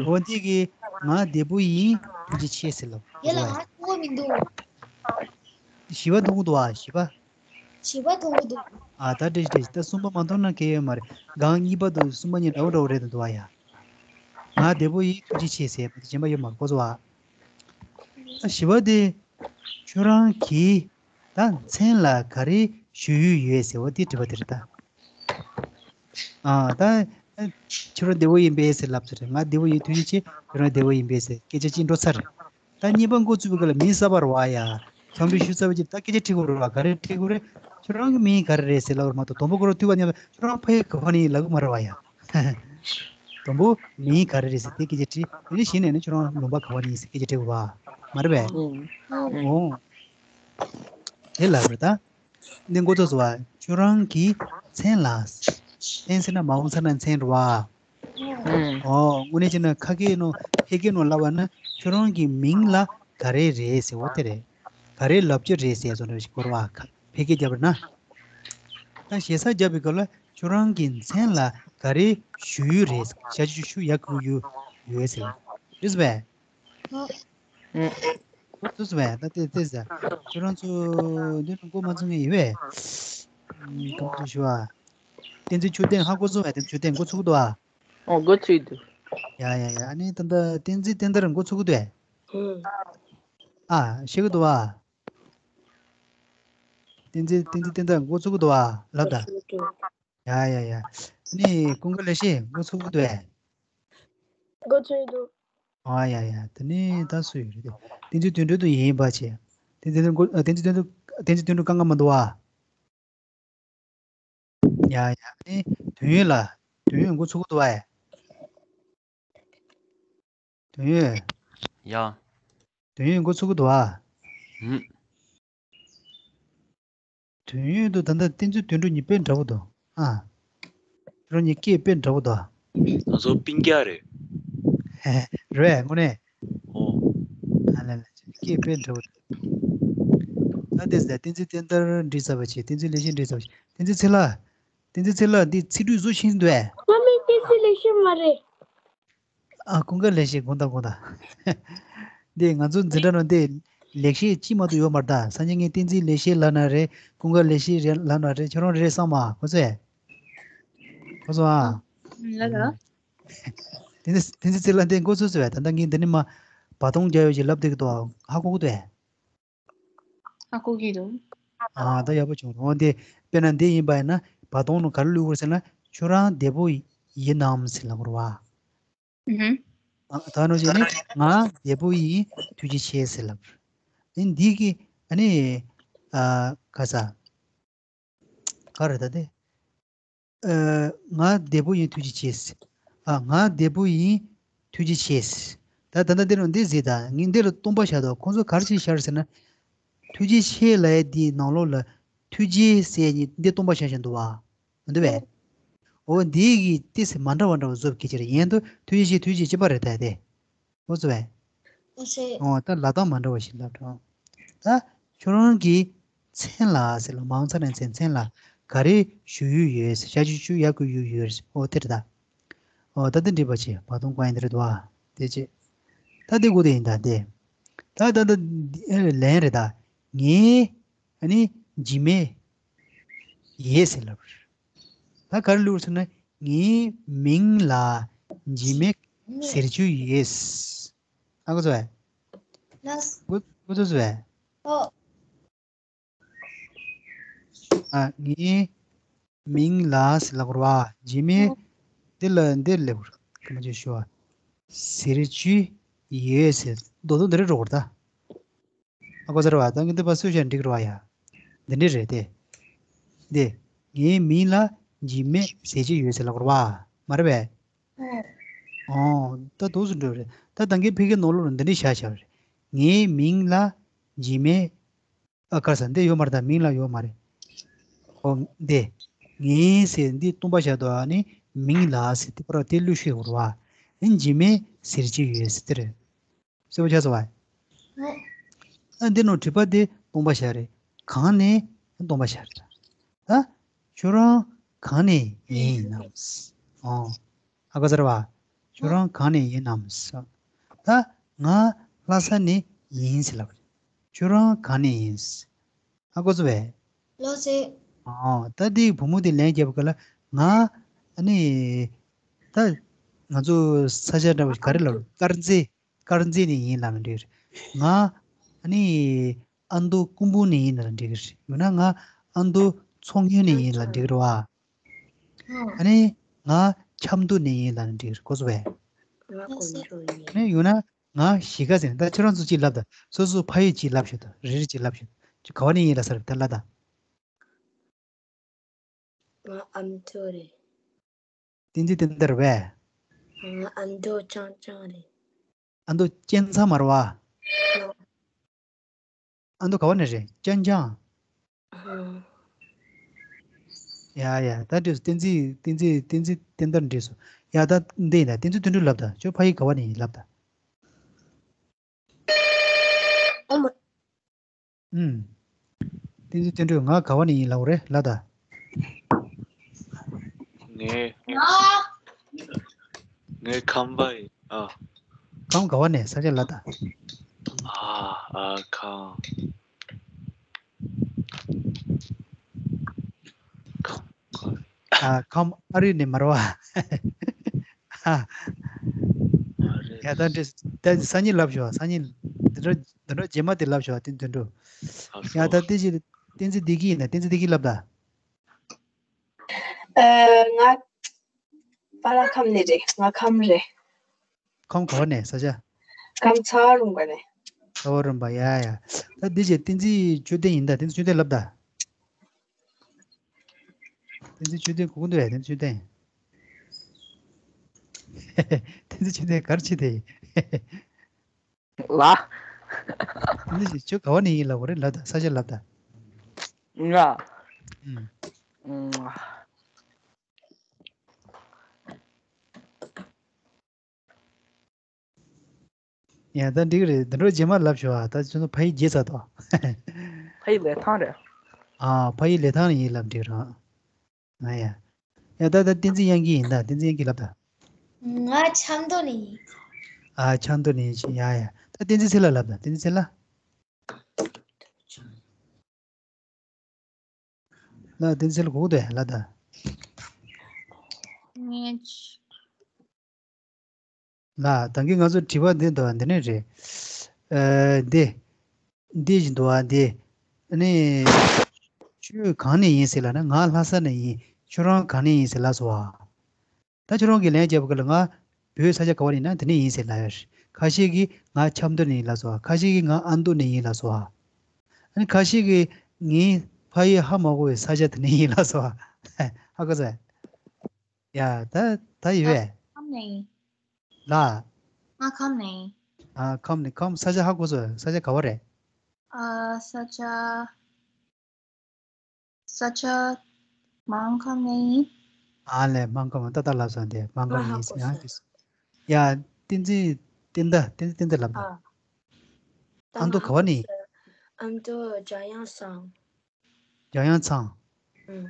འོ་འདི་གི་ང་བདེ་པོ་ཡིན། ཐུགས་རྗེ་ཆེ་ཟེར་ལབ། ཡ་ལ་ང་མཐོང་གི་མི་འདུག་བཞི་པ་མཐོང་གི་འདུག་བ། བཞི་པ། བཞི་པ་མཐོང་གི་འདུག་ཨ་ད་འགྲིག་འགྲིག་ད་གསུམ་པ་མ་མཐོང་ན་གལ་ཡོད་མ་རེད། སྒང་གཉིས་པ་དང་གསུམ་པ་གཉིས་འདྲ་བོ་འདྲ་བོ་རེད་འདུག་བ་ཡ། ང་བདེ་པོ་ཡིན། ཐུགས་རྗེ་ཆེ་ཟེར་བ་དེ་གཞན་པ་ཡོད་མ་རེད་གོ་སོང་བ། ད་བཞི་པ་དེ། ཁྱོད་རང་གིས་ད་མཚན་ལ་ག་རེ་ཞུ་ཡུལ་ཡོད་ཟེར་བ་དེ་དྲི་བ་དེ་རེད་ད། ཨ་ད། ཁྱོད་རང་བདེ་པོ་ཡིན་པས་ཟེར་ལབ་ཚར་རེད། ང་བདེ་པོ་ཡིན། ཐུགས་རྗེ་ཆེ། ཁྱོད་རང་བདེ་པོ་ཡིན་པས་ཟེར་སྐད་ཆ་གཅིག་འགྲོ་ཚར་རེད། ད་གཉིས་པ་འགོ་བཙུགས་པའི་སྐབས་ལ་མིང་གསར་པ་རེད་བ་ཡ། འཚམས་འདྲི་ཞུ་ཚར་བའི་རྗེས་ད་སྐད་ཆ་དྲི་དགོས་རེད་བ། ག་རེ་དྲི་དགོས་རེད། ཁྱོད་རང་གི་མིང་ག་རེ་རེད་ཟེར་ལབ་རེད་མ་གཏོགས། དང་པོ་ཁོ་རང་ཐུག་པ་ཉན་པ་ཁྱོད་རང་ཕ་ཡུལ་ག་པ་ནས་ཡིན་ལབ་གི་མ་རེད་བ་ཡ། དང་པོ་མིང་ག་རེ་རེད་ཟེར་དེ་སྐད་ཆ་དྲིས། དེ་ནས་གཞི་ནས་ནི་ཁྱོད་རང་ལུང་པ་ག་པ་ནས་ཡིན་ཟེར་སྐད་ཆ་དྲི་དགོས་བ། མ་རེད་པས། ཨོ། དེ་ལབ་རེད་ད། འདི་འགོ་ཚུགས་སོང་བ། ཁྱོད་རང་གི་མཚན་ལ། མཚན་ཟེར་ན་མ་འོངས་ས་ན་མཚན་རེད་བ། ཨོ་དངོས་གནས་བྱས་ན་ཁ་སྐད་ནང་ཕལ་སྐད་ནང་ལབ་པ་ན་ཁྱོད་རང་གི་མིང་ལ་ག་རེ་རེད་ཟེར་བ་དེ་རེད། ག་རེ་ལབ་རྒྱུ་རེད་ཟེར་བཟོ་འདྲ་ཞིག་གོ་རེད་བ། ཕལ་སྐད་རྒྱབ་པ་ན། ད་ཞེ་ས་རྒྱབ་པའི་སྐབས་ལ་ ཁྱོད་རང་གི་མཚན་ལ་ག་རེ་ཞུ་ཡུལ་རེད། ཞ་ཞུ་ཞུ་ཡ་གུ་ཡུ་ཡོད་ཟེར། རེད་པས། ཨུ། ཐུགས་སུ་བས་ད་ལྟའི་ལྟས་ཟེར། ཁྱོད་རང་ཚོ་འདི་ནང་མགོ་མ་ཚོས་ངེས་ཡིན་པས། གང་དུ་ཞུ་བ། བསྟན་འཛིན་ཆོས་ལྡན་ཧ་གོ་སོང་བས། བསྟན་འཛིན་ཆོས་ལྡན་མགོ་ཚོས་གི་འདུག་ཨ། ཨོ་མགོ་ཚོས་འདུག་ཡ་ཡ་ཡ། ཨ་ནི་ད་ལྟ་བསྟན་འཛིན་བསྟན་དར་མགོ་ཚོས་གི་འདུག་ཨ། ཨ་ཤེས་གི་འདུག་ཨ། བསྟན་འཛིན་བསྟན་འཛིན་བསྟན་དར་མགོ་ཚོས་གི་འདུག་ཨ་ལབ་ད། ཡ་ཡ་ཡ། ཨ་ནི་ཀུན་དགའ་ལེགས་བཤད་མགོ་ཚོས་གི་འདུག་ཨ། མགོ་ཚོས་འདུག་ཨ་ཡ་ཡ། དེ་ནི་ད་སུ་ཡོད་རེད། བསྟན་འཛིན་དོན་གྲུབ་དང་ཡིན་པ་བྱས། བསྟན་འཛིན་དོན་གྲུབ་ཨ། བསྟན་འཛིན་དོན་གྲུབ་བསྟན་འཛིན་དོན་གྲུབ་དཀའ་ངལ་མི་འདུག་ཨ། ཡ་ཡ། ཨ་ནི་དོན་ཡོད་ལ། དོན་ཡོད་མགོ་ཚོས་གི་འདུག་ཨ། དོན་ཡོད། ཡ། དོན་ཡོད་མགོ་ཚོས་གི་འདུག་ཨ། ཧུམ། དོན་ཡོད་དུ་ད་ལྟ་བསྟན་འཛིན་དོན་གྲུབ་གཉིས་དཔེ་འདྲ་པོ་འདུག་ཨ། ཁྱོད་རང་གཉིས་སྐད་དཔེ་འདྲ་པོ་འདུག་ཨ། ང་ཚོ་སྤུན་ཀྱག་རེད། རེད་དངོས་གནས། ཨོ། ཨ་ལ་ལ། སྐད་དཔེ་འདྲ་པོ་འདུག་ད་དེ་ཟེར། བསྟན་འཛིན་བསྟན་དར་འདྲི་ཚར་བ་བྱས། བསྟན་འཛིན་ལེགས་བཤད་འདྲི་ཚར་བ་བྱས། བསྟན་འཛིན་ཚེ་ལྷ། བསྟན་འཛིན་ཚེ་ལྷ་འདི་ཚིག་འབྲུ་བཟོ་ཤེས་འདུག་ཨེ། ང་མི་བསྟན་འཛིན་ལེགས་བཤད་མ་རེད། ཨ། ཀུན་དགའ་ལེགས་བཤད་དགོངས་དག་དགོངས་དག་འདི་ང་ཚོ་འཛིན་གྲྭ་ནང་འདི་ལེགས་བཤད་གཅིག་མ་གཏོགས་ཡོད་མ་རེད་ད། སང་ཉིན་ངས་བསྟན་འཛིན་ལེགས་བཤད་ལབ་ན་རེད། ཀུན་དགའ་ལེགས་བཤད་རེད་ལབ་ན་རེད། ཁྱོད་རང་རེད་བསམ་མ། གོ་ཚོད། གོ་སོང་ཨ། ལ་ལ། དེ་ནི་བསྟན་འཛིན་ཚེ་ལྷ་འདི་མགོ་ཚོས་ཚོས་བས། ད་ལྟ་ངས་འདི་ནི་མ་བ་དོང་རྒྱག་ཡོད་ཅེས་ལབ་བསྡད་ཀྱི་འདུག་ཧ་གོ་གི་འདུག་ཨེ། ཧ་གོ་གི་འདུག་ཨ། ད་ཡག་པོ་བྱུང་། འོ་འདི་དཔེར་ན་འདི་ཡིན་པ་ཡིན་ན་བ་དོང་ནང་ག་རེ་བླུགས་དགོས་ཟེར་ན། ཁྱོད་རང་བདེ་པོ་ཡིན་ནམ་ཟེར་ལབ་དགོས་རེད་བ། ཧུམ། ཨ། ད་ནོ་ཞིག་ནི་ང་བདེ་པོ་ཡིན་ཐུགས་རྗེ་ཆེ་ཟེར་ལབ། ཨ་ནི་འདི་གི་ཨ་ནི་ཨ་ག་ས། ག་རེ་ད་དེ། ཨ། ང་བདེ་པོ་ཡིན་ཐུགས་རྗེ་ཆེ། ཨ། ང་བདེ་པོ་ཡིན་ཐུགས་རྗེ་ཆེ། ད་ད་ལྟ་འདི་རུ་འདི་ཟེར། ད་ངས་འདི་ལ་སྟོང་པ་བཞག་འདུག་ཁོང་ཚོ་ག་རེ་བྱས་བཞག་ཟེར་ན། ཐུགས་རྗེ་ཆེ་ལབ་ཡ་འདིའི་ནང་ལོགས་ལ་ཐུགས་རྗེ་ཟེར་ཡ་གཉིས་འདི་སྟོང་པ་བཞག་བཞག་འདུག་བ། མི་འདུག་པས། འོ་འདི་གི་ཏོག་ཙམ་མ་འདྲ་བ་འདྲ་བ་བཟོ་གི་ཅིག་རེད། ཡིན་དུས་ཐུགས་རྗེ་ཆེ་ཐུགས་རྗེ་ཆེ་གཅིག་པ་རེད་ད་དེ། འོ་ཙི་བས། འོ་ཟེར། འོ་ད་ལབ་སྟངས་མ་འདྲ་བ་ཞིག་ལབ་འགྲོ། ད་ཁྱོད་རང་གི་མཚན་ལ་ཟེར་ལ། མ་འོངས་ཚ་ནས་མཚན། མཚན་ལ་ག་རེ་ཞུ་ཡུལ་ཡོད་ཟེར། ཞ་ཞུ་ཞུ་ཡ་གུ་ཡུ་ཡོད་ཟེར། འོ་དེ་རེད་ད། འོ་ད་དེ་འགྲིག་པ་བྱས། བ་དོང་བཀག་ཡིན་དེ་རེད་དོ། དེ་བྱས། ད་དེ་གོ་དེ་ཡིན་ད་དེ། ད་ད་ད་འདི་ལན་རེད་ད། ངའི་ཨ་ནི་འཇིགས་མེད་ཡོད་ཟེར་ལབ། ད་ག་རེ་ལབ་ཟེར་ན། ངའི་མིང་ལ་འཇིགས་མེད་ཟེར་རྒྱུ་ཡོད། ཨ་གོ་ཚོད། ལགས། གོ་གོ་ཚོད་ཚོད། ཨོ། ཨ། ངའི་མིང་ལ་ཟེར་ལབ་དགོས་རེད་བ། འཇིགས་མེད་འདི་ལ་འདི་ལབ་དགོས་རེད། ག་མ་ཅིག་ཞུ་བ། ཟེར་རྒྱུ་ཡོད་ཟེར། རྡོག་རྡོག་འདི་རེད་འགྲོ་དགོས་རེད་ད། ཨ་གོ་ཚར་བ། ད་ངས་འདི་ཕར་སུས་བྱས་འགྲིག་རེད་བ་ཡ། འདི་འདྲ་རེད་དེ། འདི། ངའི་མིང་ལ་འཇིགས་མེད་ཟེར་གྱི་ཡོད་ཟེར་ལབ་དགོས་རེད་བ། མ་རེད་པས། ཨོ། ད་འདུག་སེ་འགྲོ་རེད། ད་ད་གིན་ཕ་གིའི་ནང་ལོགས་ལ་འདི་འདྲ་བཞག་བཞག་རེད། ངའི་མིང་ལ་འཇིགས་མེད། ཨ་ག་ས་འདི་ཡོད་མ་རེད་ད། མིང་ལ་ཡོད་མ་རེད། ཨོ་འདི། ངའི་ཟེར་འདི་སྟོང་པ་བཞག་འདུག་ཨ་ནི་མིང་ལ་ཟེར་འདི་པར་དེ་བླུགས་ཤེས་དགོས་རེད་བ། འཇིགས་མེད་ཟེར་གྱི་ཡོད་ཟེར་དེ་རེད། གསལ་པོ་ཆགས་སོང་བ། ཨ་འདི་ནང་དྲི་བ་འདི་སྟོང་པ་བཞག་རེད། གང་ནས་སྟོང་པ་བཞག་རེད། ད་ཁྱོད་རང་གང་ནས་ཡིན་ནམ། ཨོ། ཨ་ག་ས་རེད་བ། ཁྱོད་རང་གང་ནས་ཡིན་ནམ། ད་ང་ལྷ་ས་ནས་ཡིན་ཟེར་ལབ། ཁྱོད་རང་གང་ནས་ཡིན། ཨ་གོ་ཚོད་པས། ལགས་སེ། ཨོ། ད་འདི་བུ་མོ་དེ་ལན་བརྒྱབ་པ་ག་ལ། ང་ཨ་ནི། ད་ང་ཚོ་ས་ཆ་འདྲ་བ་ཞིག་ག་རེ་ལབ། དཀར་མཛེས། དཀར་མཛེས་ནས་ཡིན་ལབ་ན་འགྲིག་རེད། ང་ཨ་ནི་ཨ་མདོ་ཀུམ་པོ་ནས་ཡིན་ལབ་ན་འགྲིག་རེད། ཡང་ན་ང་ཨ་མདོ་མཚོ་སྔོན་ནས་ཡིན་ལབ་ན་འགྲིག་རེད་བ། ཨ་ནི་ང་ཆབ་མདོ་ནས་ཡིན་ལབ་ན་འགྲིག་རེད། གོ་སོང་བས། ང་དཀོན་མཆོག་ཡིན། ཨ་ནི་ཡང་ན་ང་གཞིས་ཀ་ཟེར་ནས། ད་ཁྱེད་རང་ཚོ་གཅིག་ལབ་དང་། སོ་སོ་ཕ་ཡུལ་གཅིག་ལབ་ཤོག་དང་། རེ་རེ་གཅིག་ལབ་ཤོག་ཁྱོད་ག་བ་ནས་ཡིན་ལབ་ས་རེད། ད་ལབ་དང་། ང་ཨ་མདོ་རེད། བསྟན་འཛིན་བསྟན་དར་བས། ང་ཨ་མདོ་རྐྱང་རྐྱང་རེད། ཨ་མདོ་རྐྱེན་ཚང་མ་རེད་བ། ཨ་མདོ་ག་བ་ནས་རེད། རྐྱང་རྐྱང་། ཡ་ཡ། ད་འགྲིག་སོང་། བསྟན་འཛིན་བསྟན་འཛིན་བསྟན་འཛིན་བསྟན་དར་འགྲིག་སོང་། ཡ་ད་འདི་ཡིན་ད། བསྟན་འཛིན་དོན་གྲུབ་ལབ་དང་། ཁྱོད་ཕ་ཡུལ་ག་བ་ནས་ཡིན་ལབ་དང་། ཨོ་མ། ཨུམ། བསྟན་འཛིན་དོན་གྲུབ་ང་ག་བ་ནས་ཡིན་ལབ་རེད་ལབ་དང་། ངའི་ངའི་ཁམས་པ་ཡིན། ཨ། ཁམས་ག་བ་ནས་ས་ཆ་ལབ་དང་། ཨ་ཨ་ཁམས། ཁམས་ག་བ། ཨ་ཁམས་ཨ་རི་ནས་མ་རེད་བ། ཨ། ཨ་རི། ཡ་ད་འདྲི་ད་སང་ཉིན་ལབ་ཤོག་སང་ཉིན་འདི་འདྲ་འདི་འདྲ་རྗེས་མ་དེ་ལབ་ཤོག་དེ་དོན་འགྲུབ། ལབ་ཡ་ཤོག་ད་བསྟན་འཛིན་བསྟན་འཛིན་བདེ་སྐྱིད་ཡིན་ན་བསྟན་འཛིན་བདེ་སྐྱིད་ལབ་ད། ཨ་ང་། པཱ་ལགས་ཁམས་ནས་རེད། ང་ཁམས་རེད། ཁམས་ག་བ་ནས་ས་ཆ། ཁམས་ཚ་བ་རུམ་པ་ནས། ཚ་བ་རུམ་པ། ཡ་ཡ། ད་འདི་བྱས་བསྟན་འཛིན་ཆོས་ལྡན་ཡིན་ད། བསྟན་འཛིན་ཆོས་ལྡན་ལབ་ད། བསྟན་འཛིན་ཆོས་ལྡན་གོ་གི་འདུག་བས། བསྟན་འཛིན་ཆོས་ལྡན། བསྟན་འཛིན་ཆོས་ལྡན་ག་རེ་བྱེད་དེ་ཡིན། ལ། བསྟན་འཛིན་ཆོས་ག་བ་ནས་ཡིན་ལབ་དགོས་རེད་ལབ་ད། ས་ཆ་ལབ་ད། ང་། ཨུམ། ཨུམ། ཡ་ད་འགྲིག་རེད། འདི་འགྲོ་རྗེས་མ་ལབ་ཤོག་ཨ་ད་ཁྱོད་ཚོ་ཕ་ཡུལ་བརྗེད་ཚར་ཏོ། ཕ་ཡུལ་ལི་ཐང་རེད། ཨ་ཕ་ཡུལ་ལི་ཐང་ནས་ཡིན་ལབ་འགྲིག་རང་། ང་ཡ། ཡ་ད་ད་བསྟན་འཛིན་དབྱངས་སྐྱིད་ཡིན་ད། བསྟན་འཛིན་དབྱངས་སྐྱིད་ལབ་ད། ང་ཆབ་མདོ་ནས་ཡིན། ཨ་ཆབ་མདོ་ནས་ཡིན་ཤི། ཡ་ཡ། ད་བསྟན་འཛིན་ཚེ་ལགས་ལབ་ད། བསྟན་འཛིན་ཚེ་ལགས། ལ་བསྟན་འཛིན་ཚེ་ལགས་གོ་གི་འདུག་ལ་ད། ངས། ལ་ད་གིན་ང་ཚོ་དྲི་བ་འདི་འདུག་བ། འདི་ནས་རེད། ཨ་འདི། འདི་བཞིན་འདུག་བ་འདི། ཨ་ནི། ཁྱོད་གང་ནས་ཡིན་ཟེར་ལབ་ན། ང་ལྷ་ས་ནས་ཡིན། ཁྱོད་རང་གང་ནས་ཡིན་ཟེར་ལབ་སོང་བ། ད་ཁྱོད་རང་གིས་ལན་བརྒྱབ་པ་ག་ལ་ང་བོད་ས་ཆ་ག་བ་ནས་ཡིན་ན་དེ་ནས་ཡིན་ཟེར་ལབ་ཡོད་རེད། ཁ་ཤས་ཀྱིས་ང་ཆབ་མདོ་ནས་ཡིན་ལབ་སོང་བ། ཁ་ཤས་ཀྱིས་ང་ཨ་མདོ་ནས་ཡིན་ལབ་སོང་བ། ཨ་ནི་ཁ་ཤས་ཀྱིས་ངའི་ཕ་ཡུལ་ཧ་མ་གོ་བའི་ས་ཆ་དེ་ནས་ཡིན་ལབ་སོང་བ། ཧ་གོ་སོང་། ཡ་ད་ད་ཡོད་པས། ཁམས་ནས་ཡིན། ལ། ང་ཁམས་ནས་ཡིན། ཨ་ཁམས་ནས། ཁམས་ས་ཆ་ཧ་གོ་སོང་། ས་ཆ་ག་བ་རེད། ཨ་ས་ཆ། ས་ཆ། སྨར་ཁམས་ནས་ཡིན། ཨ་ལས། སྨར་ཁམས། ཏག་ཏག་ལབ་སོང་དེ། སྨར་ཁམས་ཡིན་ཟེར། ཡང་དེ། ཡ་བསྟན་འཛིན་བསྟན་ཟླ། བསྟན་འཛིན་བསྟན་ཟླ་ལབ་ད། ཨ་མདོ་ག་བ་ནས་ཡིན། ཨ་མདོ་འཇམ་དབྱངས་ཚང་། འཇམ་དབྱངས་ཚང་། ཨུམ།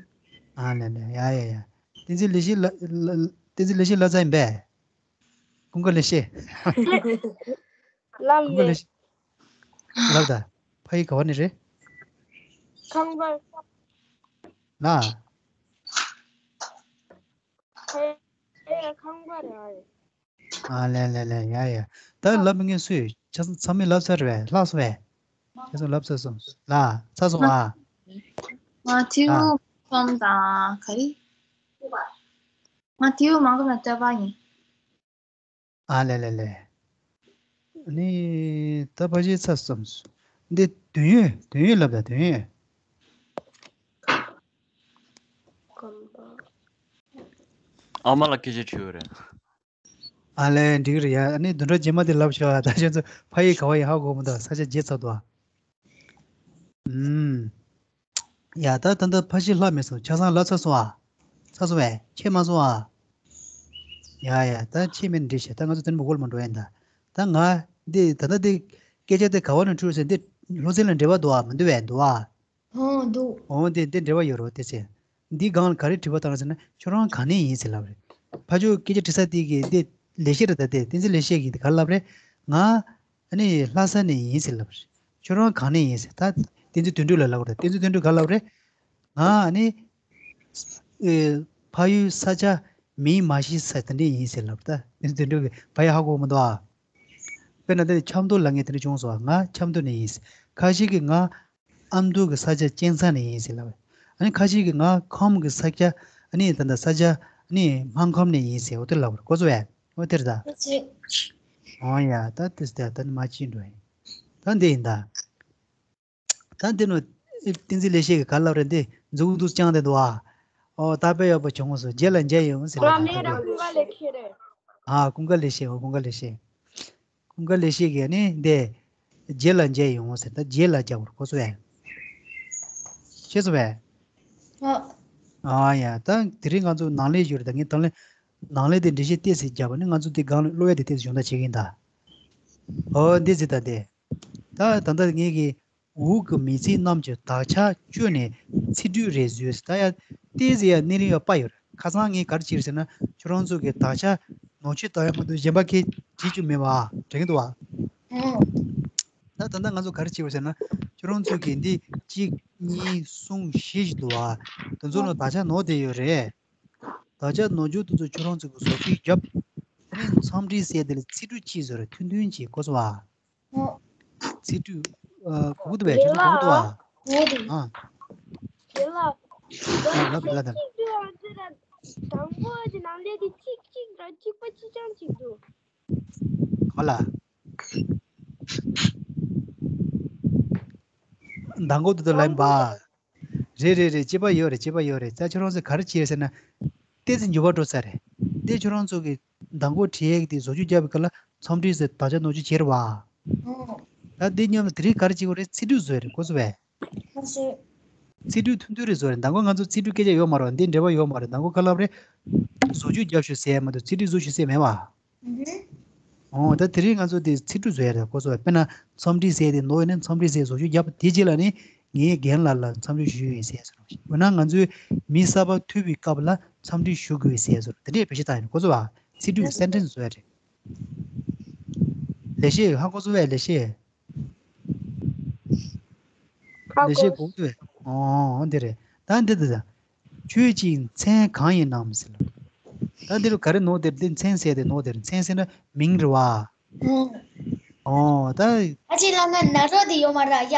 ཨ་ལས་ལས། ཡ་ཡ་ཡ། བསྟན་འཛིན་ལེགས་བཤད་ལ་ལ་བསྟན་འཛིན་ལེགས་བཤད་ལབ་ཚར་ཡིན་པས། ཀུན་དགའ་ལེགས་བཤད། ལབ་ཀུན་དགའ་མེད། ལེགས་བཤད། ལབ་ད། ཕ་ཡུལ་ག་བ་ནས་རེད། ཁམས་པ། ལ། ཕ་ཡུལ་ཁམས་པ་རེད། ཨ་ལས་ལས་ལས། ཡ་ཡ། ད་ལབ་མཁན་སུ་ཡོད། ཆ་ཚང་མས་ལབ་ཚར་བས། ལྷག་སོང་བས། ཆ་ཚང་ལབ་ཚར་སོང་། ལ། ཚར་སོང་ཨ། ང་ཐིའུ་ཁམས་དང་ག་རེ། ང་ཐིའུ་མང་གི་མ་བསྟོད་པ་ཡིན། ཨ་ལས་ལས་ལས། ནི་ད་ཕ་ཤི་ཚ་བསམ་སོང་། འདི་དོན་ཡོད། དོན་ཡོད་ལབ་ད། དོན་ཡོད། ཨ་མ་ལ་སྐད་ཆ་དྲིས་ཡོད་རེད། ཨ་ལས། འགྲིག་རེད་ཡ། ཨ་ནི་བདུན་ཕྲག་རྗེས་མ་དེ་ལབ་ཤོག་ཨ། ད་ཁྱོད་ཚོ་ཕ་ཡུལ་ག་བ་ཡིན་ཧ་གོ་མི་འདུག་ས་ཆ་བརྗེད་ཚར་འདུག་ཨ། ཨུམ། ཡ་ད་ད་ལྟ་ཕ་ཤི་ལྷག་མེད་སོང་། ཆ་ཚང་ལབ་ཚར་སོང་ཨ། ཚར་སོང་བས། ཆད་མ་སོང་ཨ། ཡ་ཡ། ད་ཆད་མེད་འགྲིག་ཤག་ད་ང་ཚོ་དེ་ནས་མགོ་ལ་མ་འགྲོ་ཡིན་ད། ད་ང་འདི་ད་ལྟ་འདི་སྐད་ཆ་དེ་ག་བ་ནས་འཕྲོས་ཟེར། འདི་སློབ་ཚན་ལ་འབྲེལ་བ་འདུག་ཨ། མི་འདུག་བས། འདུག་ཨ། ཨོ་འདུག་ཨོ་དེ་དེ་འབྲེལ་བ་ཡོད་རོ་དེ་ཚེ། འདི་སྒང་ལ་ག་རེ་དྲི་བ་བཏང་ཟེར་ན། ཁྱོད་རང་གང་ནས་ཡིན་ཟེར་ལབ་རེད། ཕ་ཕྱོགས་སྐད་ཆ་དྲི་ས་དེ་གི་འདི་ལེགས་བཤད་རེད་ད། དེ་བསྟན་འཛིན་ལེགས་བཤད་ཀྱིས་འདི་ག་རེ་ལབ་རེད། ང་ཨ་ནི་ལྷ་ས་ནས་ཡིན་ཟེར་ལབ་རེད། ཁྱོད་རང་གང་ནས་ཡིན་ཟེར། ད་བསྟན་འཛིན་དོན་གྲུབ་ལ་ལབ་རེད། བསྟན་འཛིན་དོན་གྲུབ་ག་ལབ་རེད། ང་ཨ་ནི་ཨེ་ཕ་ཡུལ་ས་ཆ་མིང་མ་ཤེས་ས་དེ་འདྲས་ཡིན་ཟེར་ལབ། ད་བསྟན་འཛིན་དོན་གྲུབ་ཀྱིས་ཕ་ཡུལ་ཧ་གོ་མི་འདུག་ཨ། དཔེར་ན་དེ་ཆབ་མདོ་ལབ་མཁན་དེ་འདྲ་བྱུང་སོང་ཨ། ང་ཆབ་མདོ་ནས་ཡིན་ཟེར། ཁ་ཤས་ཀྱིས་ང་ཨ་མདོ་གི་ས་ཆ་གཅན་ཚ་ནས་ཡིན་ཟེར་ལབ། ཨ་ནི་ཁ་ཤས་ཀྱིས་ང་ཁམས་ཀྱི་ས་ཆ། ཨ་ནི་ད་ལྟ་ས་ཆ། ཨ་ནི་སྨར་ཁམས་ནས་ཡིན་ཟེར། འོ་དེ་ལབ་རེད། གོ་སོང་བས། འོ་དེ་རེད་ད། འོ་ཡ། ད་དེ་ད་ད་ནི་མ་ཕྱིན་འགྲོ་ཡིན། ད་འདི་ཡིན་ད། ད་འདི་ནོ་བསྟན་འཛིན་ལེགས་བཤད་ཀྱིས་ག་ལབ་རེད། འདི་མཛུབ་གུ་འདུག་བརྐྱངས་བསྡད་འདུག་ཨ། ཨོ་ད་དཔེ་ཡག་པོ་བྱུང་སོང་། རྗེས་ལ་མཇལ་ཡོང་ཟེར་ལབ། ད་དཔེ། ཨ་ཀུན་དགའ་ལེགས་བཤད་རེད། ཨ་ཀུན་དགའ་ལེགས་བཤད། ཨོ་ཀུན་དགའ་ལེགས་བཤད། ཀུན་དགའ་ལེགས་བཤད་ཀྱིས་ནི་འདི། རྗེས་ལ་མཇལ་ཡོང་ཟེར། ད་རྗེས་ལ་རྒྱག་དགོས་རེད། གོ་སོང་ཨེ། ཤེས་སོང་བས། ཨ། ཨ་ཡ། ད་དེ་རིང་ང་ཚོ་ནང་ལས་ཞུ་རེད། ད་ངས་ད་ལན་ནང་ལས་དེ་འགྲེལ་བཤད་ཏོག་ཙམ་བརྒྱབ་པ་ནི། ང་ཚོ་དེ་སྒང་ལ་སློབ་ཡ་དེ་ཏོག་ཙམ་སྦྱོང་བརྡར་བྱེད་ཀྱི་ཡིན་ད། ཨོ་འདི་ཟེར་ད་དེ། ད་ད་ལྟ་ངས་ཀྱི། འུ་གི་མི་ཚེ་རྣམས་ཀྱི་དག་ཆ་བཅོས་ནས་ཚིག་འབྲུ་རེ་བཟོས། ད་ཡ་ཏོག་ཙམ་ཡ་སྣེ་རིང་ཡ་པ་ཡོད་རེད། ཁ་སང་ངས་ག་རེ་བྱས་ཟེར་ན། ཁྱོད་རང་ཚོ་གི་དག་ཆ་ནོར་བཅོས་བཏང་ཡག་མ་གཏོགས་གཞན་པ་གང་ཡང་བྱེད་རྒྱུ་མེད་པ། དྲན་གྱི་འདུག་བ། ད་ད་ལྟ་ང་ཚོ་ག་རེ་བྱས་པ་ཟེར་ན། ཁྱོད་རང་ཚོ་གི་འདི་གཅིག་གཉིས་གསུམ་བཞི་ཞིག་འདུག་བ། དེ་ཚོ་ལ་དག་ཆ་ནོར་བསྡད་ཡོད་རེད། དག་ཆ་ནོར་རྒྱུ་དེ་ཚོ་ཁྱོད་རང་ཚོ་གི་བཟོ་བཅོས་བརྒྱབ། ཨ་ནི་འཚམས་འདྲི་ཟེར་དེ་ལ་ཚིག་འབྲུ་གཅིག་བཟོས་རེད། ཐུང་ཐུང་ཅིག་གོ་སོང་བ། ཚིག་འབྲུ། ཨ། གོ་གི་འདུག་བས། ཁྱོད་ཚོ་གོ་གི་འདུག་བ། ཨ། རྒན་ལགས། ཨ། ལབ་ལབ་ལབ། དང་པོ་དེ་ནང་ལས་དེ་གཅིག་གཅིག་དང་གཅིག་པ་གཅིག་རྐྱང་གཅིག་འདུག་གོ་ལ། མདང་དགོང་དུ་དུ་ལན་པ། རེད་རེད་རེད། གཅིག་པ་ཡོད་རེད། གཅིག་པ་ཡོད་རེད། ད་ཁྱོད་རང་ཚོས་ག་རེ་བྱས་ཟེར་ན། ཏོག་ཙམ་འགྱུར་བ་འགྲོ་ས་རེད། དེ་ཁྱོད་རང་ཚོ་གི་མདང་དགོང་བྲིས་ཡས་ཀྱི་དེ་བཟོ་བཅོས་རྒྱབ་པའི་སྐབས་ལ་འཚམས་འདྲི་ཟེར་དག་ཆ་ནོར་བཅོས་བྱས་རེད་བ། ད་འདི་མཉམ་དུ་དེ་རིང་ག་རེ་བྱེད་དགོས་རེད། ཚིག་འབྲུ་བཟོས་རེད། གོ་སོང་བས། ཚིག་འབྲུ་ཐུང་ཐུང་རེ་བཟོས་རེད། མདང་དགོང་ང་ཚོ་ཚིག་འབྲུ་སྐད་ཆ་ཡོད་མ་རེད། འདི་འབྲེལ་བ་ཡོད་མ་རེད། མདང་དགོང་ཁ་ལབ་རེད། བཟོ་བཅོས་རྒྱབ་ཤོག་ཟེར་ཡ་མ་གཏོགས་ཚིག་འབྲུ་བཟོ་ཤོག་ཟེར་མེད་བ། ཨོ། ད་དེ་རིང་ང་ཚོ་དེ་ཚིག་འབྲུ་བཟོ་ཡ་རེད། གོ་སོང་བས། དཔེར་ན་འཚམས་འདྲི་ཟེར་དེ་ནོར་ཡོད་ན་འཚམས་འདྲི་ཟེར་བཟོ་བཅོས་རྒྱབ། དེ་རྗེས་ལ་ནི་ངས་རྒན་ལགས་ལ་འཚམས་འདྲི་ཞུ་ཡོད་ཟེར་ཟེར། འོ་ན་ང་ཚོས་མི་གསར་པ་ཐུག་པའི་སྐབས་ལ་འཚམས་འདྲི་ཞུ་དགོས་ཟེར་ཟེར། དེ་འདྲས་བེད་སྤྱོད་བཏང་ཡོད། གོ་སོང་བ། ཚིག་འབྲུ་སེན་ཊེན་སི་བཟོ་ཡ་རེད། ལེགས་བཤད་ཧ་གོ་སོང་བས། ལེགས་བཤད། ཧ་གོ། ལེགས་བཤད་གོ་གི་འདུག་བས། ཨོ་འདི་རེད། ད་འདི་འདི་ད། ཁྱོད་ཀྱི་མཚན་གང་ཡིན་ནམ་ཟེར་ལ། ད་འདི་རུ་ག་རེ་ནོར་དེར་འདི་མཚན་ཟེར་དེ་ནོར་དེར། མཚན་ཟེར་ན་མིང་རེད་བ། ཨོ། ད། ཨ་ཅེ་ལ་ན་ན་རོ་དེ་ཡོད་མ་ར་ཡ།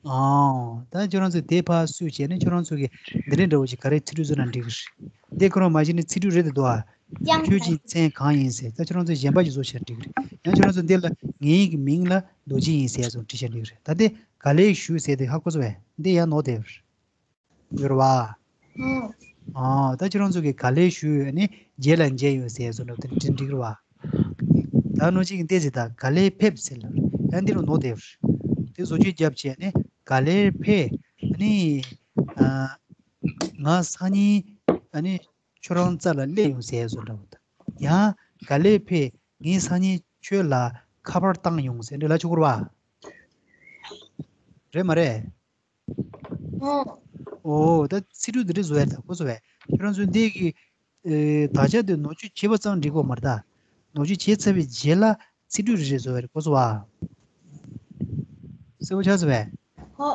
ཨོ། ད་ཁྱོད་རང་ཚོས་དེ་ཕར་སུས་བྱས་ནས་ཁྱོད་རང་ཚོ་གི་འདི་འདྲ་འདྲ་བོ་ཞིག་ག་རེ་ཚིག་འབྲུ་བཟོས་ན་འགྲིག་གི་རེད། འདི་ཁོ་རང་མ་གཞི་ནས་ཚིག་འབྲུ་རེད་དེ་འདུག་ཨ། ཡང་ཁྱོད་ཀྱི་མཚན་གང་ཡིན་ཟེར། ད་ཁྱོད་རང་ཚོས་གཞན་པ་ཞིག་བཟོ་བྱས་ན་འགྲིག་གི་རེད། ཡང་ཁྱོད་རང་ཚོ་འདི་ལ་ངའི་གི་མིང་ལ་རྡོ་རྗེ་ཡིན་ཟེར་ཡ་ཚོ་བྲིས་བྱས་འགྲིག་གི་རེད། ད་འདི་ག་ལེར་ཞུ་ཟེར་དེ་ཧ་གོ་སོང་བས། འདི་ཡང་ནོར་དེ་ཡོད་རེད་བ། ཨོ། ད་ཁྱོད་རང་ཚོ་གིས་ག་ལེར་ཞུས་ནས་རྗེས་ལ་མཇལ་ཡོང་ཟེར་བཟོ་འདྲ་དེ་འདྲ་འགྲིག་རེད་བ། ད་ནོར་གཅིག་གིས་བལྟས་ཟེར། ད་ག་ལེར་ཕེབས་ཟེར་ལ་ཡང་འདི་རུ་ནོར་དེ་རེད། དེ་བཟོ་བཅོས་རྒྱབ་བྱས་ནས་ག་ལེར་ཕེབས། ཨ་ནི། ཨ། ང་སང་ཉིན་ཨ་ནི་ཁྱོད་རང་རྩ་ལ་སླེབས་ཡོང་ཟེར་བཟོ་འདྲ་བ་དང་། ཡང་ག་ལེར་ཕེབས། ངས་སང་ཉིན་ཁྱོད་ལ་ཁ་པར་བཏང་ཡོང་ཟེར་འདྲ་ལབ་ཆོག་གི་རེད་བ། རེད་མ་རེད། ཨོ། ཨོ། ད་ཚིག་འབྲུ་འདི་འདྲ་བཟོ་ཡ་ད་གོ་སོང་བས། ཁྱོད་རང་ཚོས་འདི་གི། ཨེ། དག་ཆ་དེ་ནོར་བཅོས་བྱས་པ་ཙམ་འགྲིག་གི་མ་རེད་ད། ནོར་བཅོས་བྱས་ཚར་བའི་རྗེས་ལ་ཚིག་འབྲུ་རེ་རེ་བཟོ་ཡ་རེད། གོ་སོང་བ། གསལ་པོ་ཆགས་སོང་བས། ཧོ།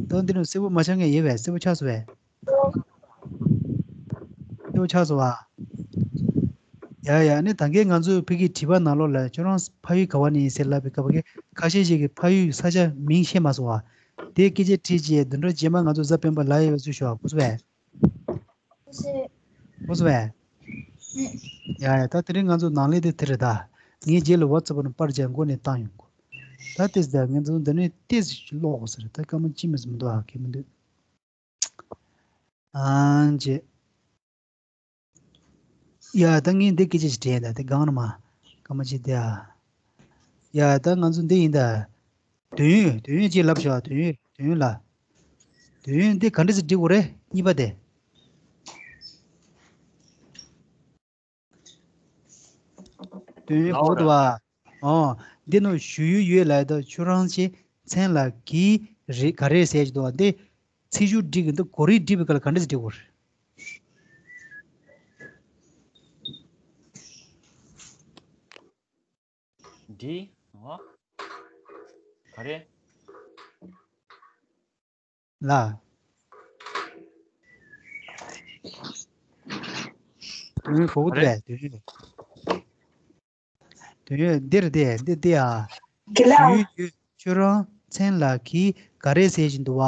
ད་འདི་ནི་གསལ་པོ་མ་ཆགས་མཁན་ཡོད་པས། གསལ་པོ་ཆགས་སོང་བས། ཧོ། གསལ་པོ་ཆགས་སོང་བ། ཡ་ཡ། ནི་ད་གིན་ང་ཚོས་ཕ་གིའི་དྲི་བ་ནང་ལོགས་ལ་ཁྱོད་རང་ཕ་ཡུལ་ག་བ་ནས་ཡིན་ཟེར་ལབ་པའི་སྐབས་ཀྱི་ཁ་ཤས་ཤིག་གིས་ཕ་ཡུལ་ས་ཆ་མིང་ཤེས་མ་སོང་བ། དེ་སྐད་ཆ་དྲིས་རྗེས་བདུན་ཕྲག་རྗེས་མ་ང་ཚོ་གཟའ་སྤེན་པ་ལ་ཡོད་པའི་ཚུལ་ཤོག་གོ་སོང་བས། གོ་སོང་བས། ཡ་ཡ། ད་དེ་རིང་ང་ཚོ་ནང་ལས་དེ་དེ་རེད་ད། ངའི་རྗེས་ལ་ཝ་ཙབ་ནས་པར་རྒྱག་མགོ་ནས་བཏང་ཡོང་གོ། ད་དེ་ད་ང་ཚོ་འདི་ནས་ཏོག་ཙམ་ཀློག་དགོས་ས་རེད། ད་སྐར་མ་གཅིག་མིན་ཙམ་འདུག་ཨ། གལ་མི་འདུག་ཨང་ཅེ། ཡ། ད་ངས་འདི་སྐད་ཆ་ཞིག་དྲན་ད། དེ་སྒང་ན་མ། སྐར་མ་གཅིག་དེ་ཨ། ཡ། ད་ང་ཚོ་འདི་ཡིན་ད། དོན་ཡོད། དོན་ཡོད་ཅིག་ལབ་ཤོག་དོན་ཡོད། དོན་ཡོད་ལ། དོན་ཡོད་འདི་ག་འདྲ་ཞིག་འབྲི་དགོས་རེད། གཉིས་པ་དེ། དོན་ཡོད་གོ་འདུག་བ། ཨོ། འདི་ནང་ཞུ་ཡུལ་ཡོད་ལབ་ཡ་ད། ཁྱོད་རང་ཚོའི་མཚན་ལ་གི་རེད་ག་རེ་ཟེར་གྱི་འདུག་བ། འདི་ཚིག་ཞུ་སྒྲིག་གི་འདུག་གོ་རིམ་སྒྲིག་པའི་སྐབས་ལ་ག་འདྲ་ཞིག་སྒྲིག་དགོས་རེད། འདི། ཨོ། ག་རེ། ལ། དོན་ཡོད་གོ་གི་འདུག་གས། དོན་ཡོད། དོན་ཡོད་འདིར་དེ་འདི་དེ་ཨ། གི་ལ། ཞུ་ཡུལ་ཡོད། ཁྱོད་རང་མཚན་ལ་གི་ག་རེ་ཟེར་བཞིན་འདུག་བ།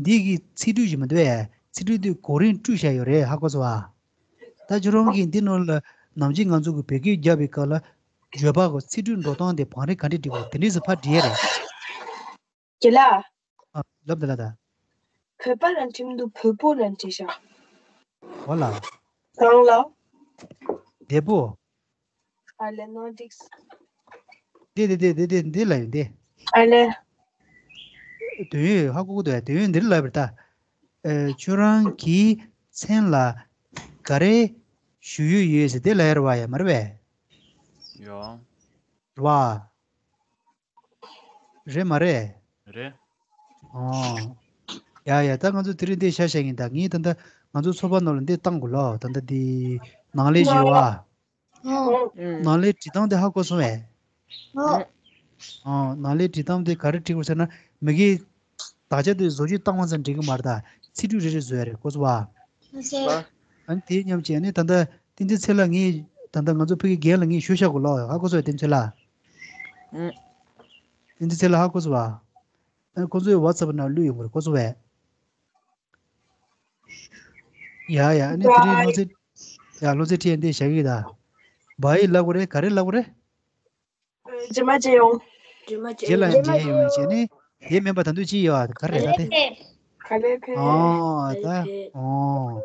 འདི་གི་ཚིག་འབྲུ་ཞིག་མི་འདུག་གས། ཚིག་འབྲུ་འདི་གོ་རིམ་བསྲུབས་བཞག་ཡོད་རེད། ཧ་གོ་སོང་བ། ད་ཁྱོད་རང་གིས་འདི་ནང་ལ་ནམ་རྒྱུན་ང་ཚོ་གི་བོད་སྐད་རྒྱབ་པའི་སྐབས་ལ་བརྗོད་པ་གི་ཚིག་འབྲུ་འགྲོ་སྟངས་དེ་བང་རིམ་ག་འདྲས་འབྲི་དགོས་དེ་འདྲས་སུ་ཕར་འབྲི་ཡས་རེད། རྒན་ལགས། ཨ། ལབ་དང་ལབ་དང་། བོད་པ་ལ་འགྲིམ་འདུག་བོད་པོ་ལ་འབྲི་ཤག་གང་ལ། བདེ་པོ། ཨ་ལེ་ནོ་ཌིག་སི། འདི་འདི་འདི་འདི་འདི་འདི་ལ་ཡོད་འདི། ཨ་ལེ། དོན་ཡོད་ཧ་གོ་གི་འདུག་དོན་ཡོད་འདིར་ལབ་པ་རེད་ད། ཨེ། ཁྱོད་རང་གི་མཚན་ལ་ག་རེ་ཞུ་ཡུལ་ཡོད་ཟེར་དེ་ལ་ཡར་བ་ཡ་མ་རེད་པས། ཡོ། རེད་བ། རེད་མ་རེད། རེད། ཨོ། ཡ་ཡ། ད་ང་ཚོ་དེ་རིང་འདི་བཤད་བཤད་ཡིན། ད་ངས་ད་ལྟ་ ང་ཚོ་ཚོགས་པ་ནང་ལ་འདི་བཏང་དགོས་ལོ། ད་ལྟ་འདི་ནང་ལས་བཞི་བ། ནང་ལས་བྲིས་སྟངས་དེ་ཧ་གོ་སོང་བས། ཨོ། ནང་ལས་བྲིས་སྟངས་དེ་ག་རེ་བྲིས་དགོས་ཟེར་ན། མི་གིས་དག་ཆ་དེ་བཟོ་བཅོས་བཏང་བ་ཙམ་འགྲིག་གི་མ་རེད་ད། ཚིག་འབྲུ་རེ་རེ་བཟོ་ཡ་རེད། གོ་སོང་བ། ཨ་ནི་དེ་མཉམ་བྱས་ནས་ད་ལྟ་བསྟན་འཛིན་ཚེ་ལགས་ངས་ད་ལྟ་ང་ཚོ་ཕ་གི་རྒན་ལ་ངས་ཤོད་བཞག་གོ་ལོ། ཧ་གོ་སོང་བས་བསྟན་འཛིན་ཚེ་ལགས། བསྟན་འཛིན་ཚེ་ལགས་ཧ་གོ་སོང་བ། ཨ་ཁོ་ཚོའི་ཝ་ཚབ་ནང་བླུགས་ཡོང་གི་རེད། གོ་སོང་བས། ཡ་ཡ། ཨ་ནི་དེ་རིང་བློ་རྩེ། ཡ་བློ་རྩེ་ཁྲིད་ཡ་འདི་བཞག་གི་ད། བ་ཡིས་ལབ་དགོས་རེད། ག་རེ་ལབ་དགོས་རེད། རྗེས་མ་མཇལ་ཡོང་། རྗེས་མ་མཇལ་རྗེས་ལ་ཡོང་། མཇལ་ཡོང་བྱས་ནས། དེ་མིན་པ་ད་དུང་ཅི་ཡོད་ཨ། ག་རེ་རེད་ད་དེ། ག་ལེ་ཕེབས། ཨོ་ད། ཨོ།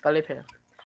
ག་ལེ་ཕེབས།